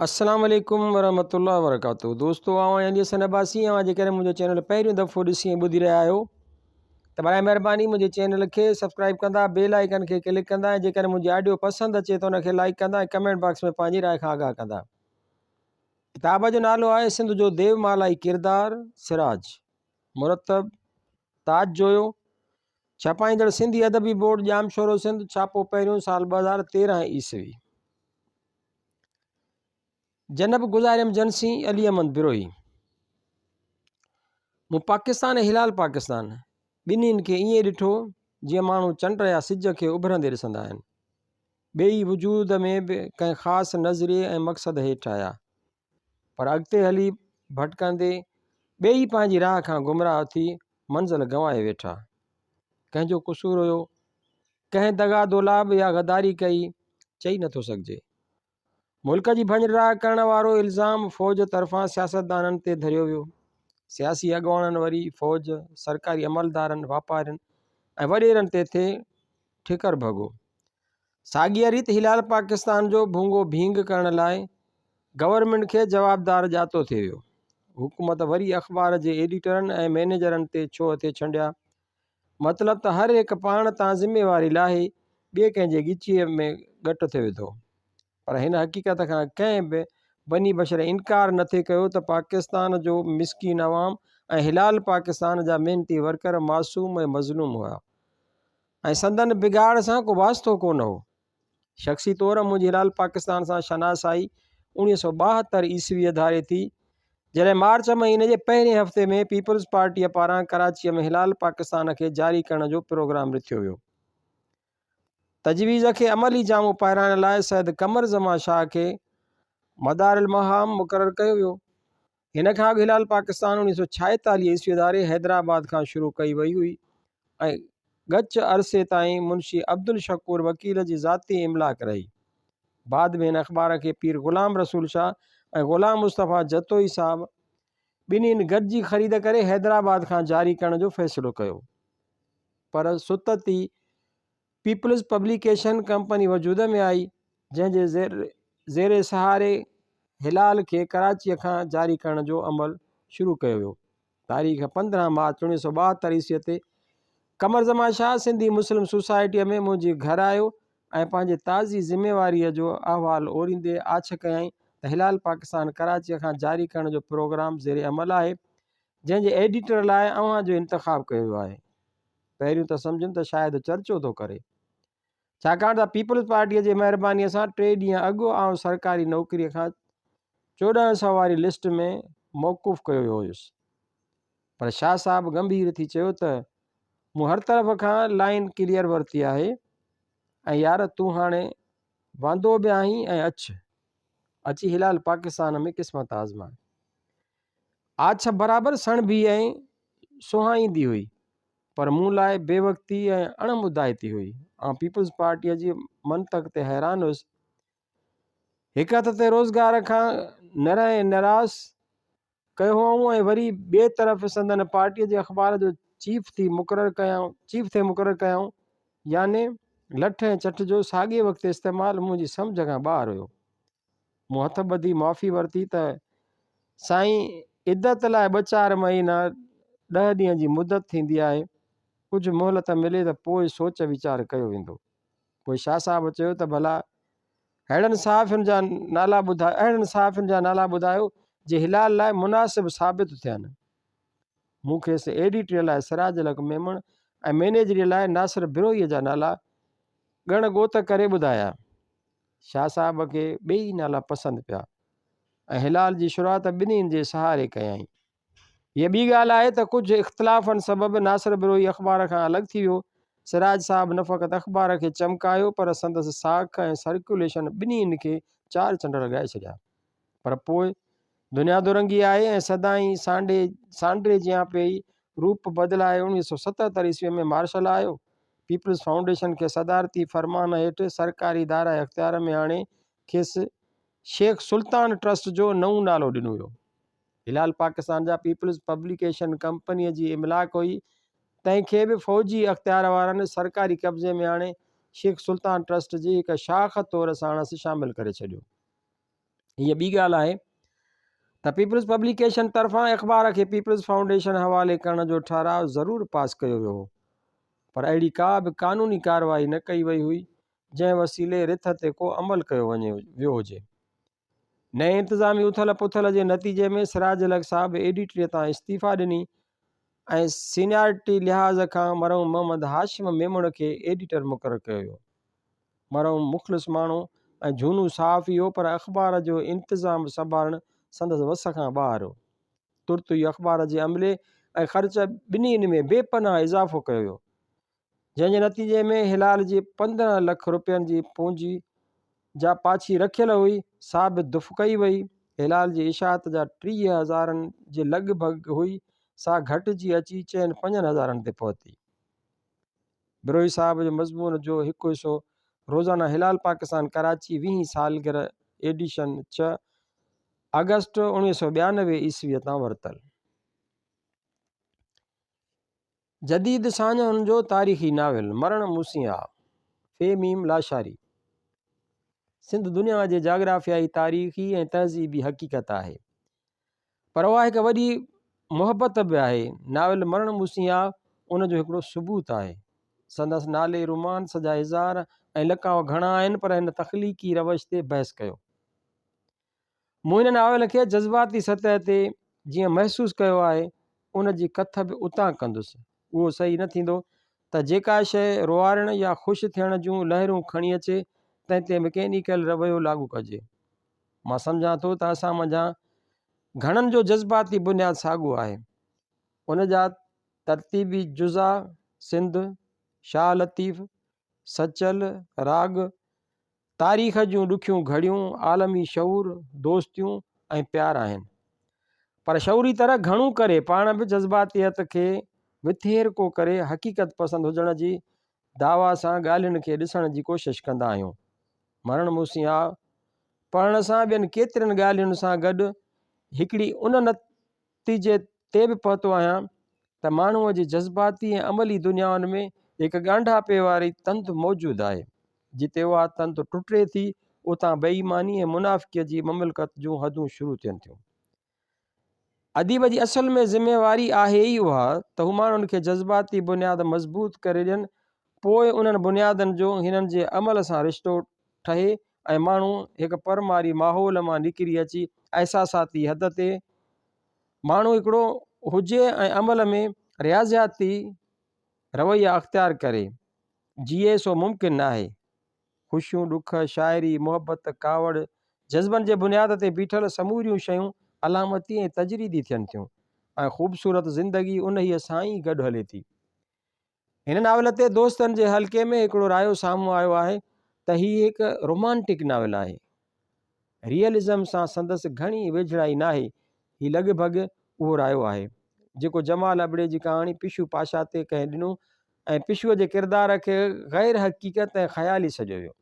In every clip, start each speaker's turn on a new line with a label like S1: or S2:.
S1: السلام عليڪم ورحمة الله وبرڪاته دوستو آئون آهيان علي حسن عباسي اوهان جيڪڏهن منهنجو چينل پهريون دفعو ڏسي ۽ ٻڌي رهيا آهيو ته برائي مهرباني منهنجي چينل کي سبسڪرائب ڪندا بيل آئيڪن کي ڪلڪ ڪندا ۽ جيڪڏهن منهنجي آڊيو پسند اچي ته ان کي لائڪ ڪندا ۽ ڪمينٽ باڪس ۾ پنهنجي راء کان آگاهه ڪندا. ڪتاب جو نالو آهي سنڌ جو ديومالائي ڪردار سراج مرتب تاج جويو ڇپائيندڙ سنڌي ادبي بورڊ ڄامشورو سنڌ ڇاپو پهريون سال 2013 عيسوي. جنب گذاريم جن سين، علي احمد بروهي. مون پاڪستان ۽ هلال پاڪستان ٻنهين کي ائين ڏٺو جيئن ماڻهو چنڊ يا سج کي اڀرندي ڏسندا آهن. ٻيئي وجود ۾ به ڪنهن خاص نظريي ۽ مقصد هيٺ آيا، پر اڳتي هلي ڀٽڪندي ٻيئي پنهنجي راهه کان گمراهه ٿي منزل گنوائي ويٺا. ڪنهن جو قصور هيو؟ ڪنهن دغا دولاب يا غداري ڪئي، چئي نٿو سگهجي. ملڪ جي ڀڃ ڊاهه ڪرڻ وارو الزام فوج طرفان سياستدانن تي ڌريو ويو. سياسي اڳواڻن وري فوج، سرڪاري عملدارن، واپارين ۽ وڏيرن تي ٿي ٺڪر ڀڳو. ساڳيء ريت هلال پاڪستان جو ڀونگو ڀينگ ڪرڻ لاء گورنمينٽ کي جوابدار ڄاتو ٿي ويو. حڪومت وري اخبار جي ايڊيٽرن ۽ مئنيجرن تي ڇوهه ٿي ڇنڊيا. مطلب ته هر هڪ پاڻ تان ذميواري لاهي ٻئي ڪنهن جي ڳچيء ۾ ڳٽ ٿي وڌو. پر هن حقيقت کان ڪنهن به بني بشر انڪار نه ٿي ڪيو ته پاڪستان جو مسڪين عوام ۽ هلال پاڪستان جا محنتي ورڪر معصوم ۽ مظلوم هيا ۽ سندن بگاڙ سان ڪو واسطو ڪونه هو. شخصي طور منهنجي هلال پاڪستان سان شناسائي 1972 عيسويء ڌاري ٿي، جڏهن مارچ مهيني جي پهرين هفتي ۾ پيپلز پارٽيء پاران ڪراچيء ۾ هلال پاڪستان کي جاري ڪرڻ جو پروگرام رٿيو ويو. تجويز کي عملي جامو پهرائڻ لاء سيد قمر زمان شاهه کي مدار المهام مقرر ڪيو ويو. هن کان اڳ هلال پاڪستان 1946 عيسوي ڌاري حيدرآباد کان شروع ڪئي وئي هئي ۽ ڳچ عرصي تائين منشي عبدالشڪور وڪيل جي ذاتي املاڪ رهي. بعد ۾ هن اخبار کي پير غلام رسول شاهه ۽ غلام مصطفيٰ جتوئي صاحب ٻنهين گڏجي خريد ڪري حيدرآباد کان جاري ڪرڻ جو فيصلو ڪيو پر ستت ئي پيپلز پبليڪيشن ڪمپني وجود ۾ آئي، جنهن جي زير سهاري هلال کي ڪراچيء کان جاري ڪرڻ جو عمل شروع ڪيو ويو. تاريخ 15 مارچ 1972 عيسويء تي قمر زمان شاهه سنڌي مسلم سوسائٽيء ۾ منهنجي گهر آيو ۽ پنهنجي تازي ذميواريء جو احوال اوريندي آڇ ڪيائين ته هلال پاڪستان ڪراچيء کان جاري ڪرڻ جو پروگرام زير عمل آهي، جنهن جي ايڊيٽر لاء اوهان جو انتخاب ڪيو ويو آهي. پهريون ته سمجهيم ته شايد چرچو ٿو ڪري. ڇاڪاڻ ته پيپلز پارٽيء جي مهربانيء سان ٽي ڏينهن اڳ آئون سرڪاري نوڪريء کان 1400 واري لسٽ ۾ موقوف ڪيو ويو هيس. پر شاهه صاحب گنڀير ٿي چيو ته مون هر طرف کان لائين ڪليئر ورتي آهي ۽ يار تون هاڻي واندو به آهين ۽ اچ، اچي هلال پاڪستان ۾ قسمت آزماء. آڇ برابر سڻڀي ۽ سهائيندي هئي، پر مون لاء بي وقتي ۽ اڻ مدائتي هئي. آئون پيپلز پارٽيء جي منطق تي حيران هيس. هڪ هٿ تي روزگار کان نرنهن نراس ڪيو هئائون ۽ وري ٻئي طرف سندن پارٽيء جي اخبار جو چيف ٿي مقرر ڪيائون چيف ٿي مقرر ڪيائون يعني لٺ ۽ چٺ جو ساڳئي وقت استعمال منهنجي سمجهه کان ٻاهر هيو. مون هٿ ٻڌي معافي ورتي ته سائين عدت لاء ٻه چار مهينا ڏهه ڏينهن جي مدت ٿيندي آهي، ڪجهه مهلت ملي ته پوء سوچ ويچار ڪيو ويندو. پوء شاهه صاحب چيو ته ڀلا ههڙن صحافين جا نالا ٻڌايو اهڙن صحافين جا نالا ٻڌايو جي هلال لاء مناسب ثابت ٿين. مون کيس ايڊيٽريء لاء سراج الحق ميمڻ ۽ مئنيجريء لاء ناصر بروهيء جا نالا ڳڻ ڳوت ڪري ٻڌايا. شاهه صاحب کي ٻيئي نالا پسند پيا ۽ هلال جي شروعات ٻنهين جي سهاري ڪيائين. هيء ٻي ڳالهه آهي ته ڪجهه اختلافن سبب ناصر بروهي اخبار کان الڳ ٿي ويو. سراج صاحب نه فقط اخبار کي چمڪايو پر سندس ساک ۽ سرڪيوليشن ٻنهين کي چار چنڊ لڳائي ڇڏيا. پر پوء دنيا دورنگي آهي ۽ سدائين سانڍي سانڊري جيان پئي روپ بدلائي 1977 عيسويء ۾ مارشل آيو. پيپلز فائونڊيشن کي صدارتي فرمان هيٺ سرڪاري دائره اختيار ۾ آڻي کيس شيخ سلطان ٽرسٽ جو نئون نالو ڏنو ويو. هلال پاڪستان جا پيپلز پبليڪيشن ڪمپنيء جي املاڪ هئي، تنهن کي به فوجي اختيار وارن سرڪاري قبضي ۾ آڻي شيخ سلطان ٽرسٽ جي هڪ شاخ طور ساڻس شامل ڪري ڇڏيو. هيء ٻي ڳالهه آهي ته پيپلز پبليڪيشن طرفان اخبار کي پيپلز فائونڊيشن حوالي ڪرڻ جو ٺهراء ضرور پاس ڪيو ويو هو پر اهڙي ڪا به قانوني ڪارروائي نه ڪئي وئي هئي جنهن وسيلي رٿ تي ڪو عمل ڪيو وڃي ويو هجي. نئين انتظامي اٿل پٿل جي نتيجي ۾ سراج الحق صاحب ايڊيٽريء تان استعيفا ڏني ۽ سينيارٽي لحاظ کان مرحوم محمد هاشم ميمڻ کي ايڊيٽر مقرر ڪيو ويو. مرحوم مخلص ماڻهو ۽ جهونو صحافي هو پر اخبار جو انتظام سنڀالڻ سندس وس کان ٻاهر هو. ترت ئي اخبار جي عملي ۽ خرچ ٻنهين ۾ بي پناهه اضافو ڪيو ويو، جنهن جي نتيجي ۾ هلال جي 15 لک رپين جي پونجي جا پاڇي رکيل هئي، سا به دڦ ڪئي وئي. هلال جي اشاعت جا 30 هزارن جي لڳ ڀڳ هئي، سا گهٽجي اچي چئن پنجن هزارن تي پهتي. بروهي صاحب جو مضمون جو هڪ حصو روزانه هلال پاڪستان ڪراچي ويهين سالگرهه ايڊيشن ڇهه آگسٽ 1992 عيسويء تان ورتل. جديد ساڃاهن جو تاريخي ناول مرڻ مون سين آ، في ميم لاشاري. سنڌ دنيا جي جاگرافيائي، تاريخي ۽ تهذيبي حقيقت آهي. پر اها هڪ وڏي محبت به آهي. ناول مرڻ مون سين آ ان جو هڪڙو ثبوت آهي. سندس نالي رومانس جا اظهار ۽ لقاء گهڻا آهن پر هن تخليقي روش تي بحث ڪيو. مون هن ناول کي جذباتي سطح تي جيئن محسوس ڪيو آهي ان جي ڪٿ به اتان ڪندس. اهو صحيح نه ٿيندو ته جيڪا شيء روئارڻ يا خوش ٿيڻ جون لهرون کڻي اچي تنهن تي مڪينيڪل رويو لاڳو ڪجي. مان سمجهان ٿو ته اسان منجهان گهڻن جو جذباتي بنياد ساڳيو آهي. ان جا ترتيبي جزا سنڌ، شاهه لطيف، سچل، راڳ، تاريخ جون ڏکيون گهڙيون، عالمي شعور، دوستيون ۽ پيار آهن. پر شعوري طرح گهڻو ڪري پاڻ به جذباتيت کي وٿيرڪو ڪري حقيقت پسند هجڻ جي دعويٰ سان ڳالهين کي ڏسڻ جي ڪوشش ڪندا آهيون. مرڻ مون سين آء پڙهڻ سان ٻين ڪيترين ڳالهين سان گڏ هڪڙي ان نتيجي تي به پهتو آهيان ته ماڻهوء جي جذباتي ۽ عملي دنيائن ۾ هڪ ڳانڍاپي واري تند موجود آهي، جتي اها تند ٽٽي ٿي، اتان بي ايماني ۽ منافقيء جي مملڪت جون حدون شروع ٿين ٿيون. اديب جي اصل ۾ ذميواري آهي ئي اها ته هو ماڻهن کي جذباتي بنياد مضبوط ڪري ڏين، پوء انهن بنيادن جو هنن جي عمل سان رشتو ٺهي ۽ ماڻهو هڪ پرماري ماحول مان نڪري اچي احساساتي حد تي ماڻهو هڪڙو هجي ۽ عمل ۾ رياضياتي رويا اختيار ڪري جيئي سو ممڪن ناهي. خوشيون، ڏک، شاعري، محبت، ڪاوڙ، جذبن جي بنياد تي بيٺل سموريون شيون علامتي ۽ تجريدي ٿين ٿيون ۽ خوبصورت زندگي انهيء سان ئي گڏ هلي ٿي. هن ناول تي دوستن جي حلقي ۾ هڪڙو رايو سامهون آيو آهي ته هي هڪ رومانٽڪ ناول آهي. ريئلزم سان سندس گهڻي ويجهڙائي ناهي. هي لڳ ڀڳ اهو رايو آهي، جيڪو جمال ابڙي جي ڪهاڻي پشو پاشا تي ڪنهن ڏنو ۽ پشوء جي ڪردار کي غير حقيقت ۽ خيالي سڏيو ويو.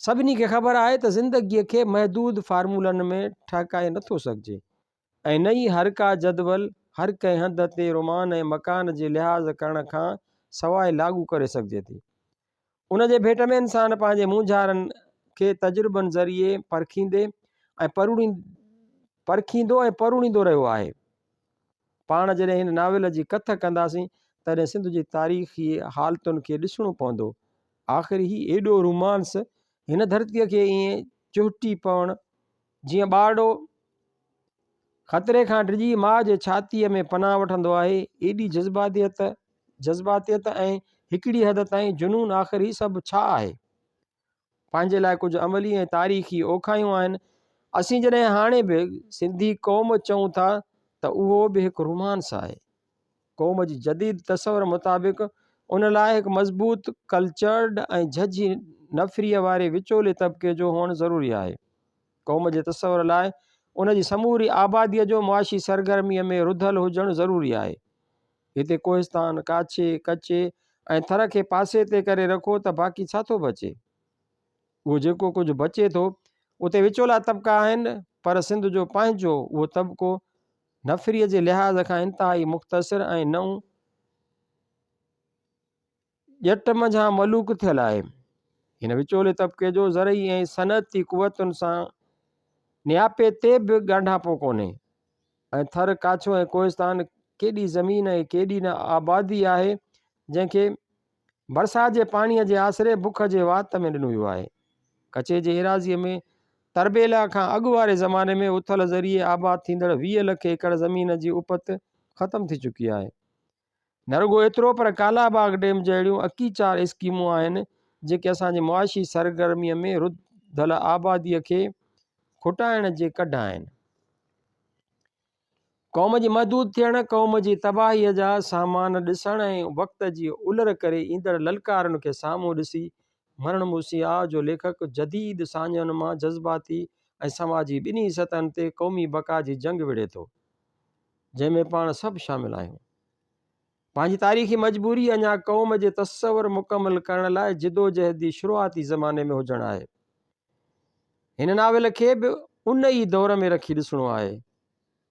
S1: سڀني کي خبر آهي ته زندگيء کي محدود فارمولن ۾ ٺهڪائي نٿو سگهجي ۽ نه ئي هر ڪا جدول هر ڪنهن هنڌ تي رومان ۽ مڪان جي لحاظ ڪرڻ کان سواء لاڳو ڪري سگهجي ٿي. ان جي ڀيٽ ۾ انسان پنهنجي مونجهارن کي تجربن ذريعي پرکيندي ۽ پرکيندو ۽ پروڙيندو رهيو آهي. پاڻ جڏهن هن ناول جي ڪٿ ڪنداسين تڏهن سنڌ جي تاريخي حالتن کي ڏسڻو پوندو. آخر هي ايڏو رومانس هن ڌرتيء کي ائين چهٽي پوڻ جيئن ٻارڙو خطري کان ڊڄي ماء جي ڇاتيء ۾ پناهه وٺندو آهي، ايڏي جذباتيت، جذباتيت ۽ هڪڙي حد تائين جنون آخر هي سڀ ڇا آهي؟ پنهنجي لاء ڪجهه عملي ۽ تاريخي اوکايون آهن. اسين جڏهن هاڻي به سنڌي قوم چئون ٿا ته اهو به هڪ رومانس آهي. قوم جي جديد تصور مطابق ان لاء هڪ مضبوط، ڪلچرڊ ۽ جهجهي نفريء واري وچولي طبقي جو هئڻ ضروري آهي. قوم جي تصور لاء ان جي سموري آباديء جو معاشي سرگرميء ۾ رڌل هجڻ ضروري آهي. هتي ڪوهستان، ڪاڇي، ڪچي ۽ ٿر کي پاسي تي ڪري رکو ته باقي ڇا ٿو بچي؟ اهو جيڪو ڪجهه بچي ٿو، اتي وچولا طبقا آهن، پر سنڌ جو پنهنجو اهو طبقو نفريء جي لحاظ کان انتهائي مختصر ۽ نئون ڄٽ منجهان ملوڪ ٿيل آهي. هن وچولي طبقي جو زرعي ۽ صنعتي قوتن سان. نياپي تي به ڳانڍاپو ڪونهي ۽ ٿر، ڪاڇو ۽ ڪوهستان ڪيڏي زمين ۽ ڪيڏي نه آبادي آهي، جنهن کي برسات جي پاڻيء جي آسري بک جي وات ۾ ڏنو ويو آهي. ڪچي جي ايراضيء ۾ تربيلا کان اڳ واري زماني ۾ اٿل ذريعي آباد ٿيندڙ 20 لک ايڪڙ زمين جي اپت ختم ٿي چڪي آهي. نه رڳو ايترو پر ڪالا باغ ڊيم جهڙيون اڪيچار اسڪيمون آهن جيڪي اسان جي معاشي سرگرميء ۾ رڌل آباديء کي کٽائڻ جي ڪڍ آهن. قوم جي محدود ٿيڻ، قوم جي تباهيء جا سامان ڏسڻ ۽ وقت جي الر ڪري ايندڙ للڪارن کي سامهون ڏسي مرڻ موسي آء جو ليکڪ جديد ساڃهن مان جذباتي ۽ سماجي ٻنهي سطحن تي قومي بقا جي جنگ وڙهي ٿو، جنهن ۾ پاڻ سڀ شامل آهيون. پنهنجي تاريخي مجبوري اڃا قوم جي تصور مڪمل ڪرڻ لاء جدوجهد جي شروعاتي زماني ۾ هجڻ آهي. هن ناول کي به ان ئي دور ۾ رکي ڏسڻو آهي،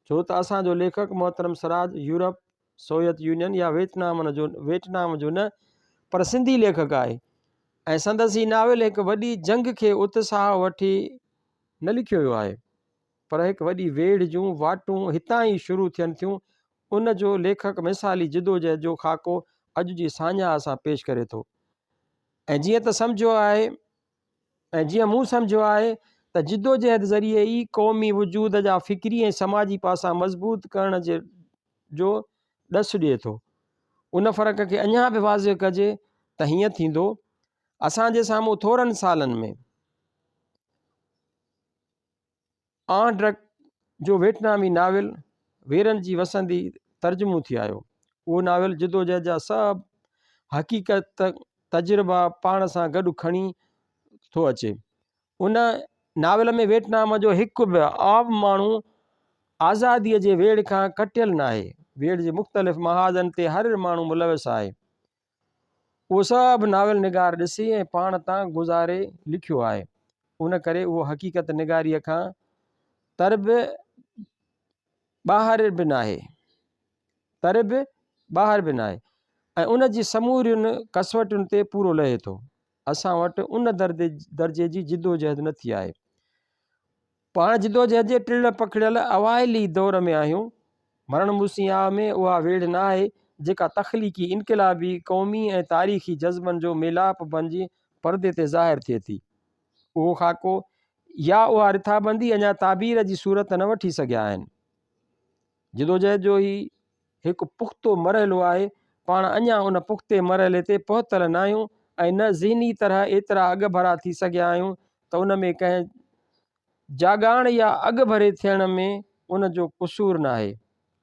S1: ڇو ته اسان جو ليکڪ محترم سراج يورپ، سوويت يونين يا ويٽنام جو ويٽنام جو نه پر سنڌي ليکڪ آهي ۽ سندس هي ناول هڪ وڏي جنگ کي اتساهه وٺي نه لکيو ويو آهي پر هڪ وڏي ويڙهه جون واٽون هتان ئي شروع ٿين ٿيون ان جو ليکڪ مثالي جدوجهد جو خاڪو اڄ جي ساڃاهه سان پيش ڪري ٿو ۽ جيئن ته سمجهيو آهي ۽ جيئن مون سمجهيو آهي ته جدوجهد ذريعي ئي قومي وجود جا فڪري ۽ سماجي پاسا مضبوط ڪرڻ جي جو ڏس ڏئي ٿو. ان فرق کي اڃا به واضح ڪجي ته هيئن ٿيندو، اسان جي سامهون ٿورن سالن ۾. آن ڊرڪ جو ويٽنامي ناول ويرن جي وسندي ترجمو ٿي آيو. اهو ناول جدوجهد جا سڀ حقيقت تجربا پاڻ سان گڏ کڻي ٿو اچي. ان ناول ۾ ويٽنام جو هڪ به عام ماڻهو آزاديء جي ويڙهه کان ڪٽيل ناهي. ويڙهه جي مختلف محاذن تي هر ماڻهو ملوث آهي. اهو سڀ ناول نگار ڏسي ۽ پاڻ تان گذاري لکيو آهي، ان ڪري اهو حقيقت نگاريء کان تر به ٻاهر به ناهي، تر به ٻاهر به ناهي ۽ ان جي سمورين ڪسوٽين تي پورو لهي ٿو. اسان وٽ ان درجي جي جدوجهد نه ٿي آهي. پاڻ جدوجهد جي ٽڙيل پکڙيل اوائلي دور ۾ آهيون. مرڻ موسين آء ۾ اها ويڙهه نه آهي، جيڪا تخليقي، انقلابي، قومي ۽ تاريخي جذبن جو ميلاپ بنجي پردي تي ظاهر ٿئي ٿي. اهو خاڪو يا اها رٿابندي اڃا تعبير جي صورت نه وٺي سگهيا آهن. جدوجهد جو هي هڪ پختو مرحلو آهي، پاڻ اڃا ان پختي مرحلي تي پهتل ناهيون ۽ نه ذهني طرح ايترا اڳڀرا ٿي سگهيا آهيون ته ان ۾ ڪنهن جاڳاڻ يا اڳڀري ٿيڻ ۾ ان جو قصور ناهي.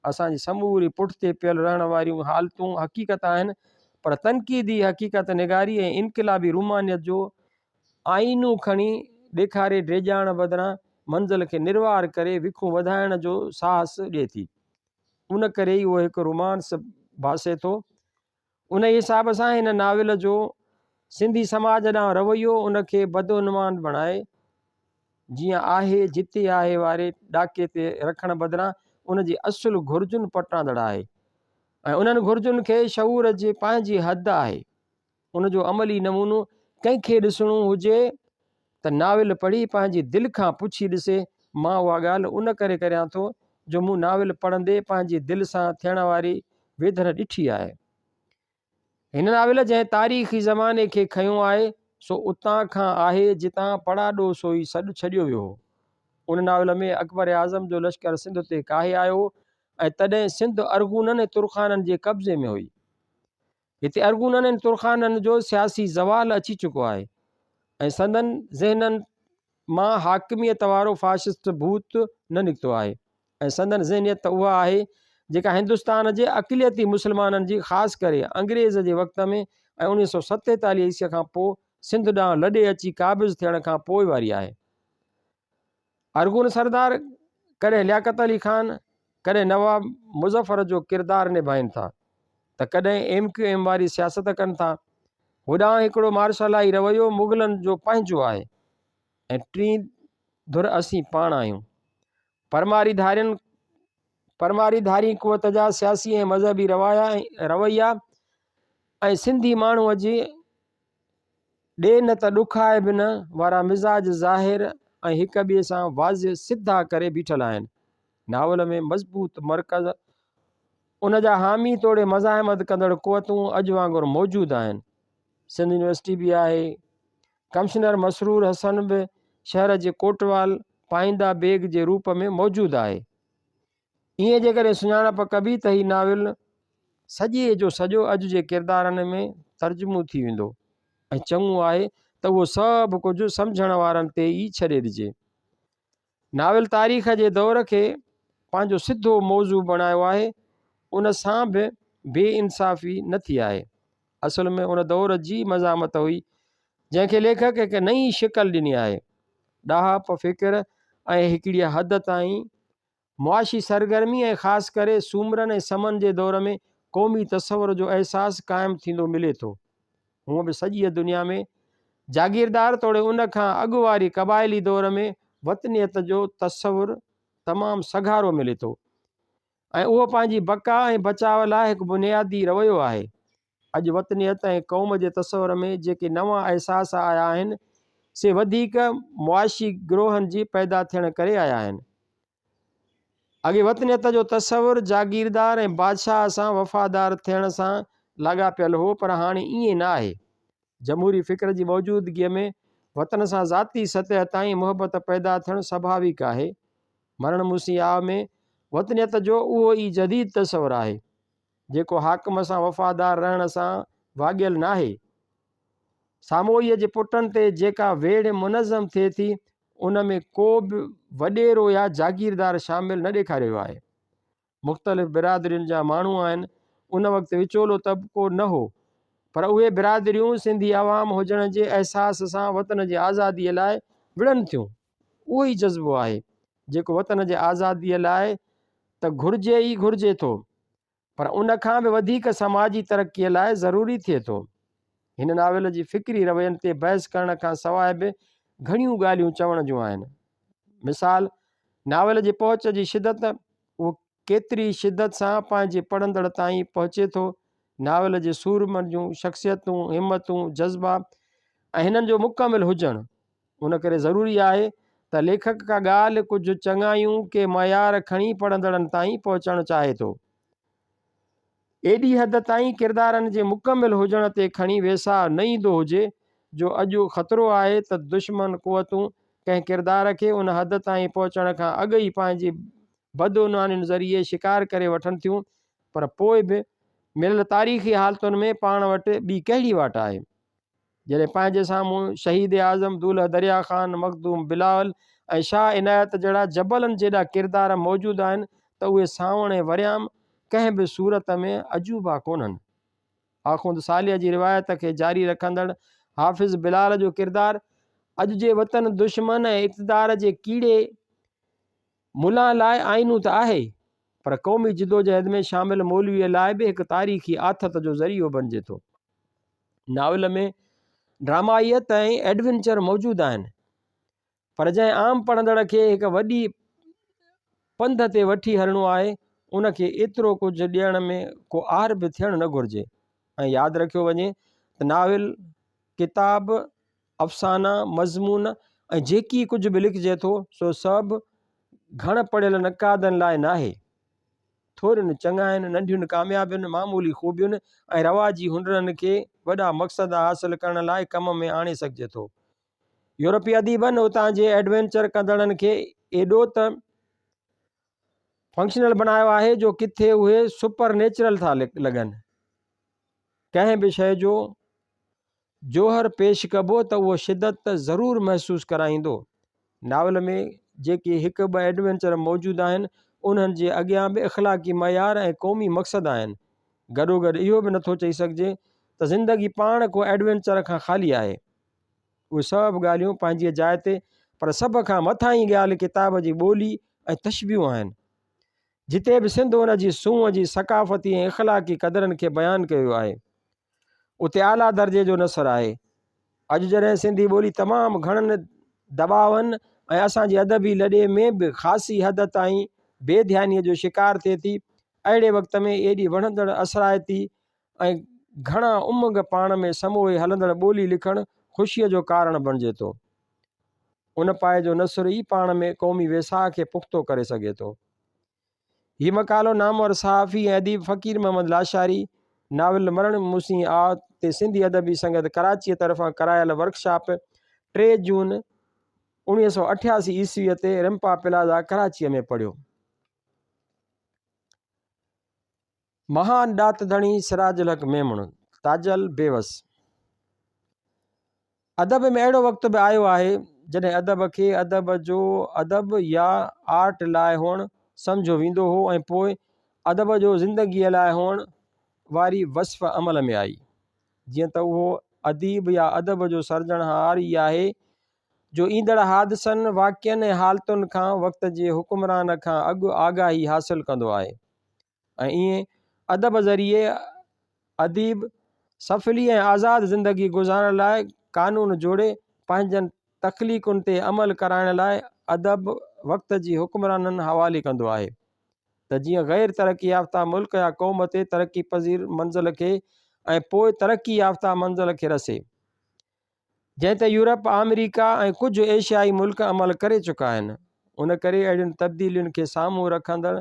S1: اسان جي سموري پٺتي پيل رهڻ واريون حالتون حقيقت آهن پر تنقيدي حقيقت نگاري ۽ انقلابي رومانيت جو آئينو کڻي ڏيکاري ڊيڄارڻ بدران منزل کي نروار ڪري وکون وڌائڻ جو ساهس ڏئي ٿي. ان ڪري ئي اهو هڪ رومانس ڀاسي ٿو. انهيء حساب سان هن ناول جو سنڌي سماج ڏانهن رويو ان کي بدعنوان بڻائي جيئن آهي جتي آهي واري ڏاڪي تي رکڻ بدران ان جي اصل گهرجن پٽاندڙ آهي ۽ انهن گهرجن کي شعور جي پنهنجي حد آهي. ان جو عملي نمونو ڪنهن کي ڏسڻو هجي ته ناول پڙهي پنهنجي دل کان پڇي ڏسي. مان اها ڳالهه ان ڪري ڪريان ٿو جو مون ناول پڙهندي پنهنجي دل سان ٿيڻ واري ويڌن ڏٺي آهي. هن ناول جنهن تاريخي زماني کي کنيو آهي سو اتان کان آهي جتان پڙاڏو سوئي سڏ ڇڏيو ويو هو. ان ناول ۾ اڪبر اعظم جو لشڪر سنڌ تي ڪاهي آيو هو ۽ تڏهن سنڌ ارغونن ۽ ترخانن جي قبضي ۾ هئي. هتي ارغونن ۽ ترخانن جو سياسي زوال اچي چڪو آهي ۽ سندن ذهنن مان حاڪميت وارو فاشسٽ ڀوت نه نڪتو آهي ۽ سندن ذهنيت ته اها آهي جيڪا هندستان جي اقليتي مسلمانن جي خاص ڪري انگريز جي وقت ۾ ۽ 1947 عيسوي کان پوء سنڌ ڏانهن لڏي اچي قابض ٿيڻ کان پوء واري آهي. ارغون سردار ڪڏهن لياقت علي خان، ڪڏهن نواب مظفر جو ڪردار نڀائين ٿا ته ڪڏهن ايم ڪيو ايم واري سياست ڪن ٿا. هوڏانهن هڪڙو مارشلائي رويو مغلن جو پنهنجو آهي ۽ ٽين ڌر اسين پاڻ آهيون. پرماري ڌارين پرماري ڌارين قوت جا سياسي ۽ مذهبي روايا ۽ رويا ۽ سنڌي ماڻهوء جي ڏي نه ته ڏکائي به نه وارا مزاج ظاهر ۽ هڪ ٻئي سان واضح سڌا ڪري بيٺل آهن. ناول ۾ مضبوط مرڪز، ان جا حامي توڙي مزاحمت ڪندڙ قوتون اڄ وانگر موجود آهن. سنڌ يونيورسٽي به آهي. ڪمشنر مسرور حسن به شهر جي ڪوٽوال پائنده بيگ جي روپ ۾ موجود آهي. ائين جيڪڏهن سڃاڻپ ڪبي ته هي ناول سڄي جو سڄو اڄ جي ڪردارن ۾ ترجمو ٿي ويندو ۽ چڱو آهي ته اهو سڀ ڪجهه سمجهڻ وارن تي ئي ڇڏي ڏجي. ناول تاريخ جي دور کي پنهنجو سڌو موضوع بڻايو آهي، ان سان به بي انصافي نه ٿي آهي. اصل ۾ ان دور جي مزاحمت هئي، جنهن کي ليکڪ هڪ نئين شڪل ڏني آهي. ڏاهپ، فڪر ۽ هڪڙيء حد تائين معاشي سرگرمي ۽ خاص ڪري سومرن ۽ سمن جي دور ۾ قومي تصور جو احساس قائم ٿيندو ملي ٿو. هونء به سڄيء دنيا ۾ جاگيردار توڙي ان کان اڳ واري قبائلي دور ۾ وطنيت جو تصور تمام سگهارو ملي ٿو ۽ اهو پنهنجي بقا ۽ بچاء لاء هڪ بنيادي رويو آهي. اڄ وطنيت ۽ قوم جي تصور ۾ جيڪي نوان احساس آيا آهن، سي وڌيڪ معاشي گروهن جي پيدا ٿيڻ ڪري آيا آهن. اڳي وطنيت جو تصور جاگيردار ۽ بادشاهه سان وفادار ٿيڻ سان لاڳاپيل هو، پر هاڻي ائين نه آهي. جمهوري فڪر جي موجودگيء ۾ وطن سان ذاتي سطح تائين محبت پيدا ٿيڻ سڀاويڪ آهي. مرڻ مون سين آء ۾ وطنيت جو اهو ئي جديد تصور آهي. جيڪو حاڪم سان وفادار رهڻ سان واڳيل ناهي. ساموئيء جي پٽن تي جيڪا ويڙهه منظم ٿئي ٿي، ان ۾ ڪو به وڏيرو يا جاگيردار شامل نه ڏيکاريو ويو آهي. مختلف برادرين جا ماڻهو آهن، ان وقت وچولو طبقو نه هو، پر اهي برادريون سنڌي عوام هجڻ جي احساس سان وطن جي آزاديء لاء وڙهن ٿيون. اهو ئي جذبو آهي، جيڪو وطن جي آزاديء لاء ته گهرجي ئي گهرجي ٿو، پر ان کان به وڌيڪ سماجي ترقيء لاء ضروري ٿئي ٿو. هن ناول جي فڪري روين تي بحث ڪرڻ کان سواء به گهڻيون ڳالهيون چوڻ جون آهن. مثال، ناول جي پهچ جي شدت، اهو ڪيتري شدت سان پنهنجي پڙهندڙ تائين پهچي ٿو، ناول جي سورمن جون شخصيتون، همتون، جذبا ۽ هنن جو مڪمل هجڻ، ان ڪري ضروري آهي ته ليکڪ ڪا ڳالهه، ڪجهه چڱايون، ڪي معيار کڻي پڙهندڙن تائين پهچڻ چاهي ٿو. ايڏي حد تائين ڪردارن جي مڪمل هجڻ تي کڻي ويساهه نه ايندو هجي جو اڄ خطرو آهي ته دشمن قوتون ڪنهن ڪردار کي ان حد تائين پهچڻ کان اڳ ئي پنهنجي بدعنوانين ذريعي شڪار ڪري وٺن ٿيون پر پوء به مليل تاريخي حالتن ۾ پاڻ وٽ ٻي ڪهڙي واٽ آهي؟ جڏهن پنهنجي سامهون شهيد اعظم دولهه دريا خان، مخدوم بلاول ۽ شاهه عنايت جهڙا جبلن جيڏا ڪردار موجود آهن ته اهي سانوڻ ۽ وريام ڪنهن به صورت ۾ عجوبا ڪونهن. آخوند صالح جي روايت کي جاري رکندڙ حافظ بلال جو ڪردار اڄ جي وطن دشمن ۽ اقتدار جي ڪيڙي ملان لاء آئينو ته آهي پر قومي جدوجهد ۾ شامل مولويء لاء به هڪ تاريخي آٿت جو ذريعو بڻجي ٿو. ناول ۾ ڊرامائيت ۽ ايڊونچر موجود آهن پر جنهن عام پڙهندڙ کي هڪ وڏي پنڌ تي وٺي هلڻو آهي ان کي ايترو ڪجهه ڏيڻ ۾ ڪو عار به ٿيڻ نه گهرجي ۽ ياد رکيو وڃي ته ناول، ڪتاب، افسانا، مضمون ۽ جيڪي ڪجهه به لکجي ٿو سو سڀ گهڻ پڙهيل نقادن لاء ناهي. ٿورين چڱاين، ننڍين ڪاميابين، معمولي خوبين ۽ رواجي هنرن کي وڏا مقصد حاصل ڪرڻ لاء ڪم ۾ آڻي سگهجي ٿو. يورپي اديبن اتان جي ايڊوينچر ڪندڙن کي ايڏو ته فنڪشنل بڻايو آهي جو ڪٿي اهي سپر نيچرل ٿا لڳن. ڪنهن به شيء جو جوهر پيش ڪبو ته اهو شدت ته ضرور محسوس ڪرائيندو. ناول ۾ جيڪي هڪ ٻه ايڊوينچر موجود آهن، انهن جي اڳيان به اخلاقي معيار ۽ قومي مقصد آهن. گڏوگڏ اهو به نٿو چئي سگهجي ته زندگي پاڻ ڪو ايڊوينچر کان خالي آهي. اهي سڀ ڳالهيون پنهنجيء جاء تي پر سڀ کان مٿاهين ڳالهه ڪتاب جي ٻولي ۽ تشبيهون آهن. جتي به سنڌ ان جي سونهن جي ثقافتي ۽ اخلاقي قدرن کي بيان ڪيو ويو آهي. اتي اعليٰ درجي جو نثر آهي. اڄ جڏهن سنڌي ٻولي تمام گهڻن دٻاون ۽ اسان جي ادبي لڏي ۾ به خاصي حد تائين بي ڌيانيء جو شڪار ٿئي ٿي، اهڙي وقت ۾ ايڏي وڻندڙ، اثرائتي ۽ گهڻا امنگ پاڻ ۾ سموهي هلندڙ ٻولي لکڻ خوشيء جو ڪارڻ بڻجي ٿو. ان پائي جو نثر ئي پاڻ ۾ قومي ويساهه کي پختو ڪري سگهي ٿو. هي مقالو نامور صحافي ۽ اديب فقير محمد لاشاري ناول مرڻ مون سين آء تي سنڌي ادبي سنگت ڪراچيء طرفان ڪرايل ورڪشاپ 3 جون 1988 عيسويء تي رمپا پلازا ڪراچيء ۾ پڙهيو. مهان ڏات ڌڻي سراج الحق ميمڻ، تاجل بيوس. ادب ۾ اهڙو وقت به آيو آهي، جڏهن ادب کي ادب جو ادب يا آرٽ لاء هئڻ سمجهيو ويندو هو ۽ پوء ادب جو زندگيء لاء هئڻ واري وصف عمل ۾ آئي. جيئن ته اهو اديب يا ادب جو سرجڻهار ئي آهي، جو ايندڙ حادثن، واقعن ۽ حالتن کان وقت جي حڪمران کان اڳ آگاهي حاصل ڪندو آهي. ۽ ائين ادب ذريعي اديب سڦلي ۽ آزاد زندگي گذارڻ لاء قانون جوڙي پنهنجن تخليقن تي عمل ڪرائڻ لاء ادب وقت جي حڪمرانن حوالي ڪندو آهي ته جيئن غير ترقي يافته ملڪ يا قوم تي ترقي پذير منزل کي ۽ پوء ترقي يافته منزل کي رسي. جنهن تي يورپ، آمريڪا ۽ ڪجهه ايشيائي ملڪ عمل ڪري چڪا آهن. ان ڪري اهڙين تبديلين کي سامهون رکندڙ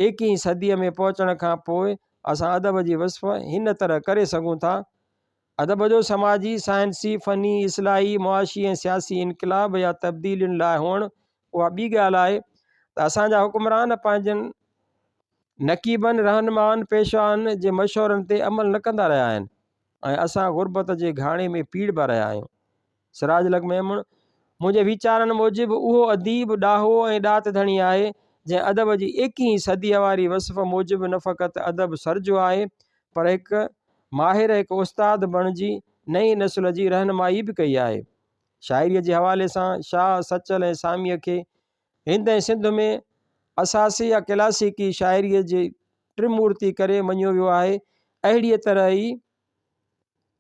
S1: ايڪيهين صديء ۾ پهچڻ کان پوء اسان ادب جي وصف هن طرح ڪري سگهون ٿا، ادب جو سماجي، سائنسي، فني، اصلاحي، معاشي ۽ سياسي انقلاب يا تبديلين لاء هئڻ اها ٻي ڳالهه آهي ته اسان جا حڪمران پنهنجن نقيبن، رهنمائن، پيشوائن جي مشورن تي عمل نه ڪندا رهيا آهن. ۽ اسان غربت جي گهاڻي ۾ پيڙبا رهيا آهيون. سراج الحق ميمڻ، منهنجي ويچارن موجب اهو اديب، ڏاهو ۽ ڏات ڌڻي آهي، جنهن ادب جي ايڪيهين صديء واري وصف موجب نه فقط ادب سرجيو آهي، پر هڪ ماهر، هڪ استاد بڻجي نئين نسل جي رهنمائي به ڪئي آهي. شاعريء جي حوالي سان شاهه، سچل ۽ ساميء کي هند ۽ سنڌ ۾ اساسي يا ڪلاسيڪي شاعريء جي ٽرمورتي ڪري مڃيو ويو آهي. اهڙيء طرح ئي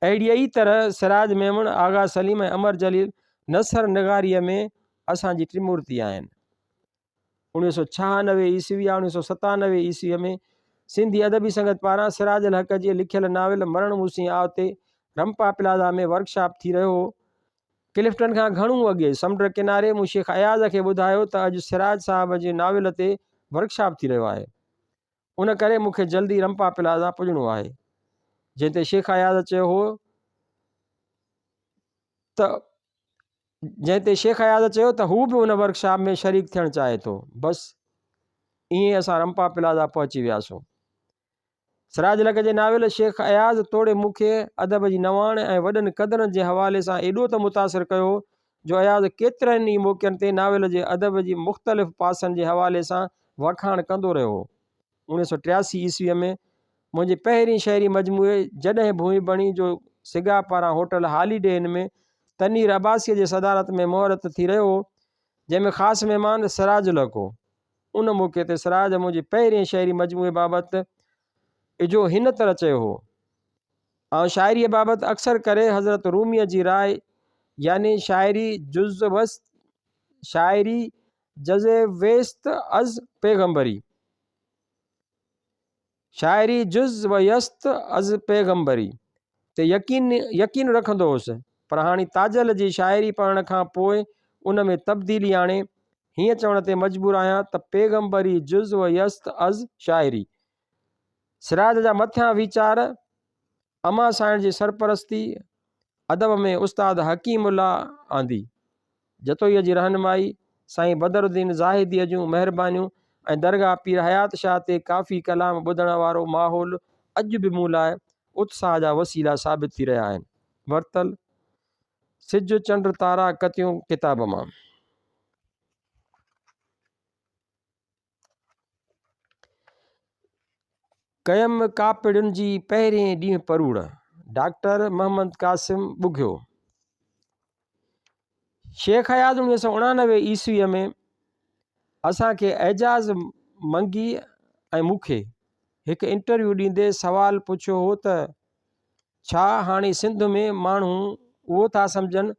S1: اهڙيء ئي طرح سراج ميمڻ، آغا سليم ۽ امر جليل نثر نگاريء ۾ اسان جي ٽرمورتي آهن. 1996 عيسوي يا 1997 عيسويء ۾ سنڌي ادبي سنگت پاران سراج الحق جي لکيل ناول مرڻ مون سين آء تي رمپا پلازا ۾ ورڪشاپ ٿي رهيو هو. ڪلفٽن کان گهڻو اڳي سمنڊ ڪناري مون شيخ اياز کي ٻڌايو ته اڄ سراج صاحب جي ناول تي ورڪشاپ ٿي رهيو آهي. ان ڪري مون کي جلدي رمپا پلازا پڄڻو آهي. جنهن تي شيخ اياز چيو هو ته جنهن تي شيخ اياز چيو ته هو به ان ورڪشاپ ۾ شريڪ ٿيڻ چاهي ٿو. بس ائين اسان رمپا پلازا پهچي وياسون. سراج الحق جي ناول شيخ اياز توڙي مون کي ادب جي نواڻ ۽ وڏن قدرن جي حوالي سان ايڏو ته متاثر ڪيو هو جو اياز ڪيترن ئي موقعن تي ناول جي ادب جي مختلف پاسن جي حوالي سان واکاڻ ڪندو رهيو هو. 1983 عيسويء ۾ منهنجي پهرين شعري مجموعي جڏهن ڀونء بڻي جو سگا پاران هوٽل هاليڊي ان ۾ تنوير عباسيء جي صدارت ۾ مهورت ٿي رهيو هو، جنهن ۾ خاص مهمان سراج الحق هو. ان موقعي تي سراج منهنجي پهرين شعري مجموعي بابت اجهو هن طرح چيو هو، آئون شاعريء بابت اڪثر ڪري حضرت روميء جي راء يعني شاعري جز وست شاعري جز ويست از پيغمبري شاعري جز و يست از پيغمبري تي يقين يقين رکندو هوس، پر هاڻي تاجل جي شاعري پڙهڻ کان پوء ان ۾ تبديلي آڻي هيئن چوڻ تي مجبور آهيان ته پيغمبري جز و يست از شاعري. سراج جا مٿيان ويچار امان سائڻ جي سرپرستي ادب ۾ استاد حڪيم الله آندي. جتوئيء جي رهنمائي، سائين بدر الدين زاهديء جون مهربانيون ۽ درگاهه پير حيات شاهه تي ڪافي ڪلام ٻڌڻ وارو ماحول اڄ به مون لاء اتساهه جا وسيلا ثابت ٿي رهيا آهن. ورتل، سج چنڊ تارا ڪتيون ڪتاب مان. ڪيم ڪاپڙين جي پهرين ڏينهن پروڙ، ڊاڪٽر محمد قاسم ٻگهيو. شيخ اياز 1989 عيسويء ۾ اسان کي اعجاز منگي ۽ مون کي هڪ انٽرويو ڏيندي سوال پڇيو هو ته ڇا هاڻي سنڌ ۾ ماڻهو اهو ٿا سمجهن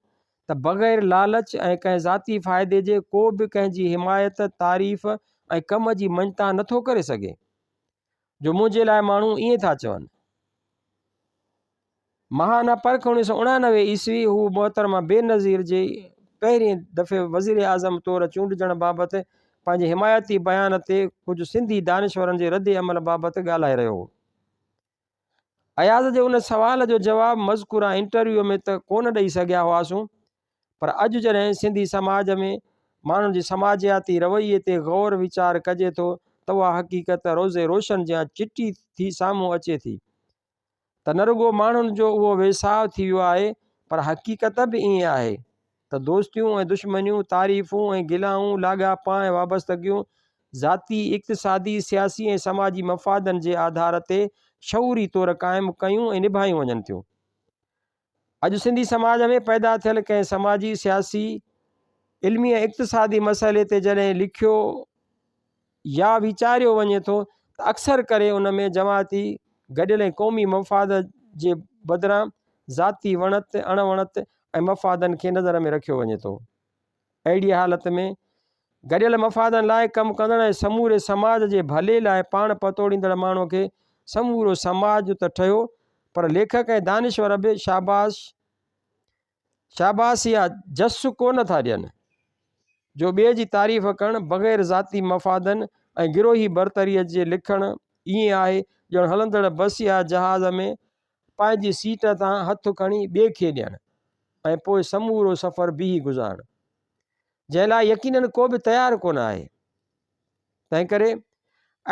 S1: ته بغير لالچ ۽ ڪنهن ذاتي فائدي جي ڪو به ڪنهن جي حمايت، تعريف ۽ ڪم جي مڃتا نه ٿو ڪري سگهي؟ جو منهنجي لاء ماڻهو ائين ٿا چون. مهانا پرک 1989 عيسوي هو محترمه بينظير جي پهرين دفعي وزيراعظم طور چونڊجڻ بابت پنهنجي حمايتي بيان تي ڪجهه سنڌي دانشورن جي ردعمل بابت ڳالهائي رهيو هو. اياز جي ان سوال جو جواب مذڪوره انٽرويو ۾ ته ڪونه ڏئي سگهيا هئاسون پر اڄ جڏهن سنڌي سماج ۾ ماڻهن جي سماجياتي رويي تي غور ويچار ڪجي ٿو ته اها حقيقت روز روشن جيان چٽي ٿي سامهون اچي ٿي ته نه رڳو ماڻهن جو اهو ويساهه ٿي ويو آهي پر حقيقت به ائين آهي ته دوستيون ۽ دشمنيون، تعريفون ۽ گلائون، لاڳاپا ۽ وابستگيون ذاتي، اقتصادي، سياسي ۽ سماجي مفادن جي آڌار تي شعوري طور قائم ڪيون ۽ نڀايون وڃن ٿيون. اڄ سنڌي سماج ۾ پيدا ٿيل ڪنهن سماجي، سياسي، علمي ۽ اقتصادي مسئلي تي جڏهن لکيو يا ويچاريو وڃي ٿو ته اڪثر ڪري ان ۾ جماعتي گڏيل ۽ قومي مفاد جي بدران ذاتي وڻت، اڻ وڻت ۽ مفادن کي نظر ۾ رکيو وڃي ٿو. اهڙيء حالت ۾ گڏيل مفادن لاء ڪم ڪندڙ ۽ سموري سماج جي ڀلي لاء پاڻ پتوڙيندڙ ماڻهوء کي سمورو سماج ته ٺهيو پر ليکڪ ۽ دانشور به شاباش شاباس يا جس ڪو نه ٿا ڏين، جو ٻئي جي تعريف ڪرڻ بغير ذاتي مفادن ۽ گروهي برتريء جي لکڻ ائين آهي ڄڻ هلندڙ بس يا جهاز ۾ پنهنجي سيٽ تان هٿ کڻي ٻئي کي ڏيڻ ۽ پوء سمورو سفر بيهي گذارڻ، جنهن لاء يقينن ڪو به تيار ڪونه آهي. تنهنڪري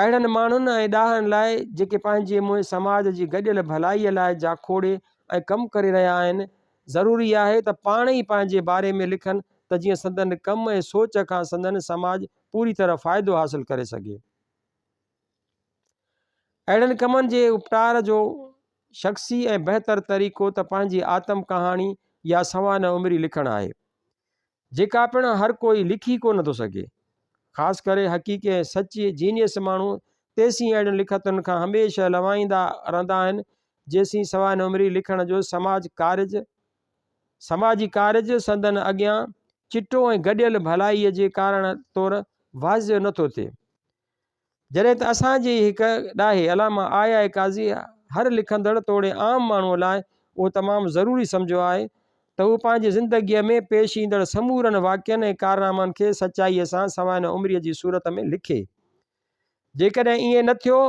S1: اهڙن ماڻهن ۽ ڏاهن لاء جيڪي پنهنجي منهن سماج جي گڏيل ڀلائيء لاء جاکوڙي ۽ ڪم ڪري رهيا آهن، ضروري آهي ته پاڻ ئي پنهنجي باري ۾ لکن ته جيئن سندن ڪم ۽ سوچ کان سندن سماج پوري طرح فائدو حاصل ڪري سگهي. اهڙن ڪمن جي اپٽار جو شخصي ۽ بهتر طريقو ته پنهنجي آتم ڪهاڻي يا سوانح عمري لکڻ آهي. جيڪا پڻ هر ڪوئي لکي ڪو نه ٿو سگهي. خاص ڪري حقيقي ۽ سچي جينيس ماڻهو تيسين اهڙين لکتن کان هميشه لنوائيندا رهندا آهن، جيسين سوانح عمري لکڻ جو سماج ڪارج، سماجي ڪارج، سندن اڳيان چٽو ۽ گڏيل ڀلائيء جي ڪارڻ طور واضح نه ٿو ٿئي. جڏهن ته اسان جي ئي هڪ ڏاهي علامه آء آء قاضي هر لکندڙ توڙي عام ماڻهوء لاء اهو تمام ضروري سمجهيو آهي ته هو پنهنجي زندگيء ۾ پيش ايندڙ سمورن واقعن ۽ ڪارنامن کي سچائيء سان سوانح عمريء جي صورت ۾ لکي. جيڪڏهن ائين نه ٿيو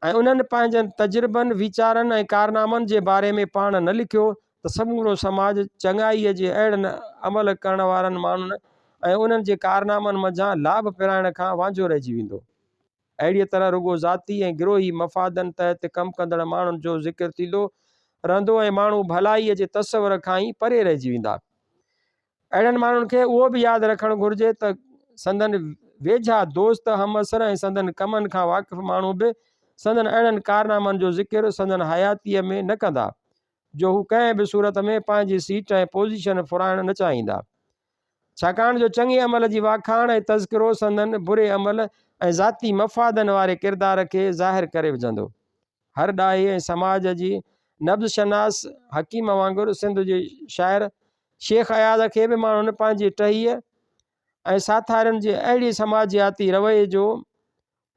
S1: ۽ انهن پنهنجن تجربن، ويچارن ۽ ڪارنامن جي باري ۾ پاڻ نه لکيو ته سمورو سماج چڱائيء جي اهڙن عمل ڪرڻ وارن ماڻهن ۽ انهن جي ڪارنامن منجهان لاڀ پرائڻ کان وانجهو رهجي ويندو. اهڙيء طرح رڳو ذاتي ۽ گروهي مفادن تحت ڪم ڪندڙ ماڻهن جو ذڪر ٿيندو رهندو ۽ ماڻهو ڀلائيء جي تصور کان ئي پري رهجي ويندا. اهڙن ماڻهن کي اهو به ياد رکڻ گهرجي ته سندن ويجها دوست، همعصر ۽ سندن ڪمن کان واقف ماڻهو به سندن اهڙن ڪارنامن جو ذڪر سندن حياتيء ۾ نه ڪندا، جو هو ڪنهن به صورت ۾ پنهنجي سيٽ ۽ پوزيشن ڦرائڻ نه چاهيندا. ڇاڪاڻ جو چڱي عمل جي واکاڻ ۽ تذڪرو سندن بري عمل ۽ ذاتي مفادن واري ڪردار کي ظاهر ڪري وجهندو. هر ڏاهي ۽ سماج جي نبض شناس حڪيم وانگر سنڌ جي شاعر شيخ اياز کي به ماڻهن پنهنجي ٽهيء ۽ ساٿارين جي اهڙي سماجياتي رويي جو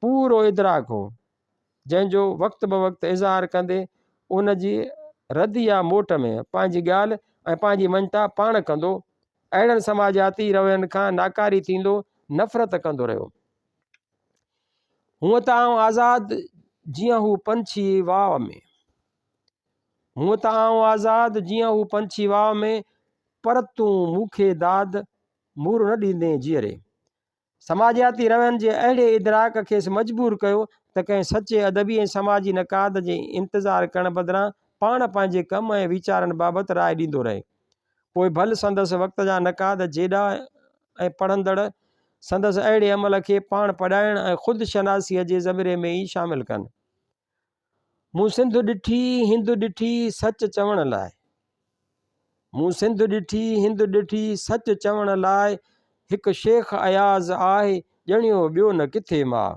S1: پورو ادراڪ هو، جنهن جو وقت بوقت اظهار ڪندي ان جي رد يا موٽ ۾ پنهنجي ڳالهه ۽ پنهنجي مڃتا پاڻ ڪندو، اهڙن سماجياتي روين کان ناڪاري ٿيندو نفرت ڪندو رهيو. هونء ته آئون آزاد جيئن هو پنڇي واء ۾. هونء ته آئون آزاد جيئن هو پنڇي واء ۾، پر تون مون کي داد مور نه ڏيندين جيئري. سماجياتي روين جي اهڙي ادراڪ کيس مجبور ڪيو ته ڪنهن سچي ادبي ۽ سماجي نقاد جي انتظار ڪرڻ بدران پاڻ پنهنجي ڪم ۽ ويچارن بابت راء ڏيندو رهي. پوء ڀل سندس وقت جا نقاد جيڏا ۽ پڙهندڙ سندس اهڙي عمل کي پاڻ پڏائڻ ۽ خود شناسيء جي زمري ۾ ئي شامل ڪن. مون سنڌ ڏٺي، هند ڏٺي، سچ چوڻ لاء. مون سنڌ ڏٺي، هند ڏٺي، سچ چوڻ لاء، هڪ شيخ اياز آهه، ڄڻيو ٻيو نه ڪٿي ماء.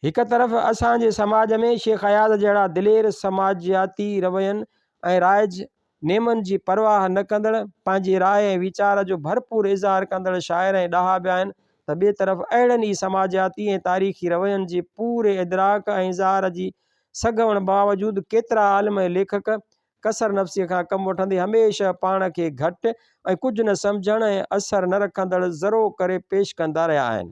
S1: هڪ طرف اسان جي سماج ۾ شيخ اياز جهڙا دلير سماجياتي روين ۽ رائج نيمن جي پرواهه نه ڪندڙ، پنهنجي راء ۽ ويچار جو ڀرپور اظهار ڪندڙ شاعر ۽ ڏاها به آهن ته ٻئي طرف اهڙن ئي سماجياتي ۽ تاريخي روين جي پوري ادراڪ ۽ اظهار جي سگهه هئڻ باوجود ڪيترا عالم ۽ ليکڪ ڪسر نفسيء کان ڪم وٺندي هميشه پاڻ کي گهٽ ۽ ڪجهه نه سمجهڻ ۽ اثر نه رکندڙ ذرو ڪري پيش ڪندا رهيا آهن.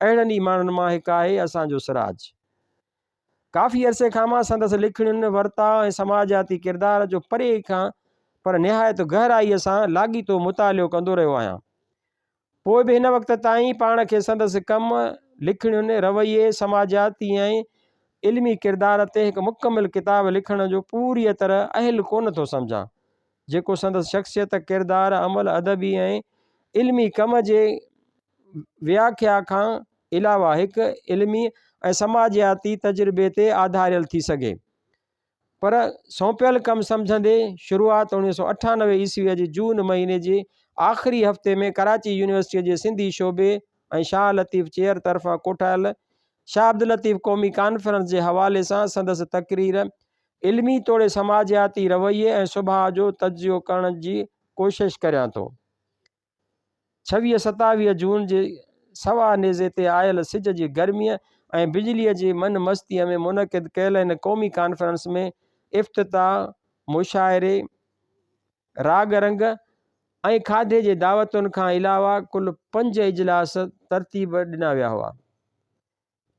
S1: اهڙن ئي ماڻهن مان هڪ آهي اسان جو سراج. ڪافي عرصي کان مان سندس لکڻين، ورتاء ۽ سماجياتي ڪردار جو پري کان پر نهايت گهرائيء سان لاڳيتو مطالعو ڪندو رهيو آهيان. پوء به هن وقت تائين پاڻ کي سندس ڪم، لکڻين، رويي، سماجياتي ۽ علمي ڪردار تي هڪ مڪمل ڪتاب لکڻ جو پوريء طرح اهل ڪونه ٿو سمجهان، جيڪو سندس شخصيت، ڪردار، عمل، ادبي ۽ علمي ڪم جي وياکيا کان علاوه هڪ علمي ۽ سماجياتي تجربي تي آڌاريل ٿي سگهي. پر سونپيل ڪم سمجهندي شروعات 1998 عيسويء جي جون مهيني جي آخري هفتي ۾ ڪراچي يونيورسٽيء جي سنڌي شعبي ۽ شاهه لطيف چيئر طرفان ڪوٺايل شاهه عبداللطيف قومي ڪانفرنس جي حوالي سان سندس تقرير علمي توڙي سماجياتي رويي ۽ سڀاء جو تجزيو ڪرڻ جي ڪوشش ڪريان ٿو. ڇويهه ستاويهه جون جي سوا نيزي تي آيل سج جي گرميء ۽ بجليء جي من مستيء ۾ منعقد ڪيل هن قومي ڪانفرنس ۾ افتتاح، مشاعري، راڳ رنگ ۽ کاڌي جي دعوتن کان علاوه ڪل پنج اجلاس ترتيب ڏنا ويا هئا.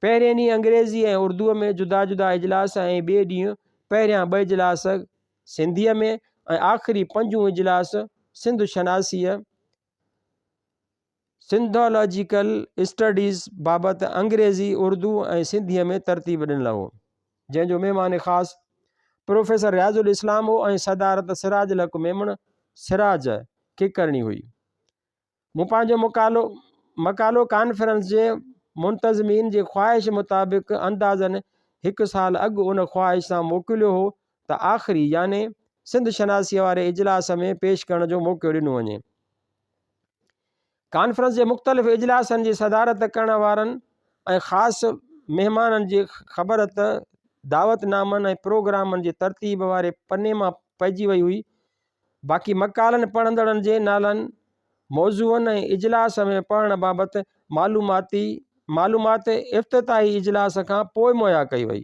S1: پهرين ڏينهن انگريزي ۽ اردوء ۾ جدا جدا اجلاس ۽ ٻئي ڏينهن پهريان ٻه اجلاس سنڌيء ۾ ۽ آخري پنجون اجلاس سنڌ شناسيء، Sindhological Studies، بابت انگريزي، اردو ۽ سنڌيء ۾ ترتيب ڏنل هو، جنهن جو مهمان خاص پروفيسر رياض الاسلام هو ۽ صدارت سراج الحق ميمڻ، سراج، کي ڪرڻي هئي. مون پنهنجو مقالو مقالو ڪانفرنس جي منتظمين جي خواهش مطابق اندازن هڪ سال اڳ ان خواهش سان موڪليو هو ته آخري يعني سنڌ شناسيء واري اجلاس ۾ پيش ڪرڻ جو موقعو ڏنو وڃي. ڪانفرنس جي مختلف اجلاسن جي صدارت ڪرڻ وارن ۽ خاص مهمانن جي خبر ته دعوت نامن ۽ پروگرامن جي ترتيب واري پني مان پئجي وئي هئي باقي مقالن پڙهندڙن جي نالن، موضوعن ۽ اجلاس ۾ پڙهڻ بابت معلوماتي معلومات افتتاحي اجلاس کان پوء مهيا ڪئي وئي،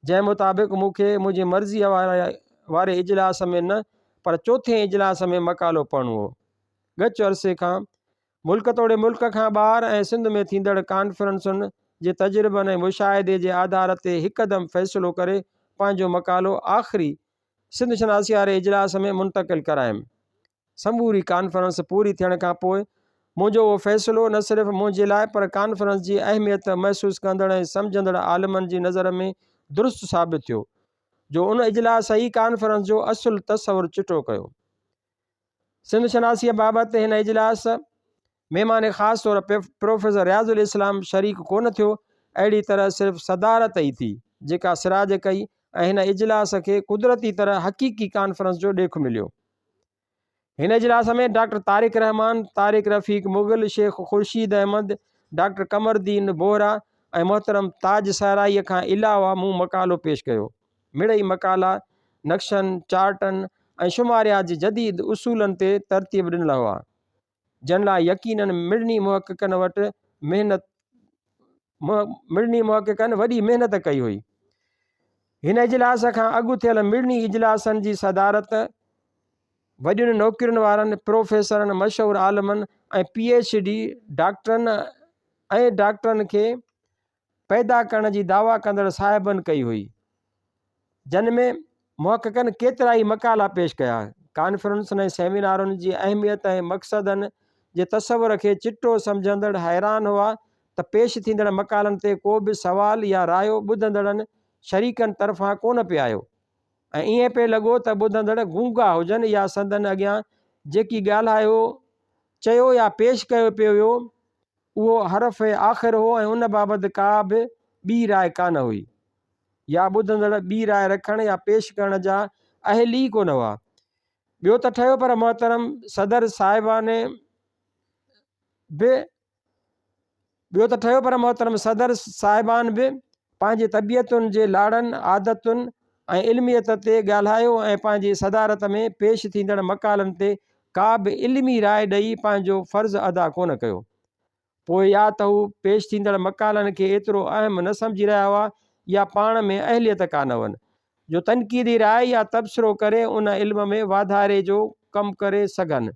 S1: جنهن مطابق مون کي منهنجي مرضيء واري اجلاس ۾ نه پر چوٿين اجلاس ۾ مقالو پڙهڻو هو. ڳچ عرصي کان ملڪ توڙي ملڪ کان ٻاهر ۽ سنڌ ۾ ٿيندڙ ڪانفرنسن جي تجربن ۽ مشاهدي جي آڌار تي هڪدم فيصلو ڪري پنهنجو مقالو آخري سنڌ شناسي واري اجلاس ۾ منتقل ڪرايم. سموري ڪانفرنس پوري ٿيڻ کان پوء منهنجو اهو فيصلو نه صرف منهنجي لاء پر ڪانفرنس جي اهميت محسوس ڪندڙ ۽ سمجهندڙ عالمن جي نظر ۾ درست ثابت ٿيو جو ان اجلاس ئي ڪانفرنس جو اصل تصور چٽو ڪيو. سنڌ شناسيء بابت هن اجلاس مهمان خاص طور پروفيسر رياض الاسلام شريڪ ڪونه ٿيو، اهڙي طرح صرف صدارت ئي ٿي، جيڪا سراج ڪئي ۽ هن اجلاس کي قدرتي طرح حقيقي ڪانفرنس جو ڏيک مليو. هن اجلاس ۾ ڊاڪٽر طارق رحمان، طارق رفيق مغل، شيخ خورشيد احمد، ڊاڪٽر قمر الدين بوهرا ۽ محترم تاج صحرائيء کان علاوه مون مقالو پيش ڪيو. مڙئي مقالا نقشن، چارٽن ۽ شماريات جي جديد اصولن تي ترتيب ڏنل هئا، جن لاء يقيناً مڙني محققن وٽ محنت مڙني محققن وڏي محنت ڪئي هئي. هن اجلاس کان اڳ ٿيل مڙني اجلاسن جي صدارت وڏين نوڪرين وارن پروفيسرن، مشهور عالمن ۽ پي ايڇ ڊي ڊاڪٽرن ۽ ڊاڪٽرن کي پيدا ڪرڻ جي دعويٰ ڪندڙ صاحبن ڪئي هئي، جن ۾ محققن ڪيترائي مقالا پيش ڪيا. ڪانفرنسن ۽ سيمينارن جي اهميت ۽ مقصدن جي تصور کي چٽو سمجهندڙ حيران هئا ته پيش ٿيندڙ مقالن تي ڪو به سوال يا رايو ٻڌندڙن شريڪن طرفان ڪونه پئي آيو ۽ ائين پئي لڳو ته ٻڌندڙ گونگا هجن يا سندن اڳيان جيڪي ڳالهايو، چيو يا پيش ڪيو پيو ويو، اهو حرف آخر هو ۽ ان بابت ڪا به ٻي راء ڪانه هئي يا ٻڌندڙ ٻي راء رکڻ يا پيش ڪرڻ جا اهل ئي ڪونه هئا. ٻيو ته ٺهيو پر محترم صدر صاحبان به ٻيو ته ٺهيو پر محترم صدر صاحبان به پنهنجي طبيعتن جي لاڙن، عادتن ۽ علميت تي ڳالهايو ۽ پنهنجي صدارت ۾ پيش ٿيندڙ مقالن تي ڪا به علمي راء ڏئي پنهنجو فرض ادا ڪونه ڪيو. پوء يا ته هو پيش ٿيندڙ مقالن کي ايترو اهم نه سمجهي رهيا هئا يا پاڻ ۾ اهليت ڪانه هئن. جو تنقيدي راء يا تبصرو ڪري ان علم ۾ واڌاري جو ڪم ڪري سگهن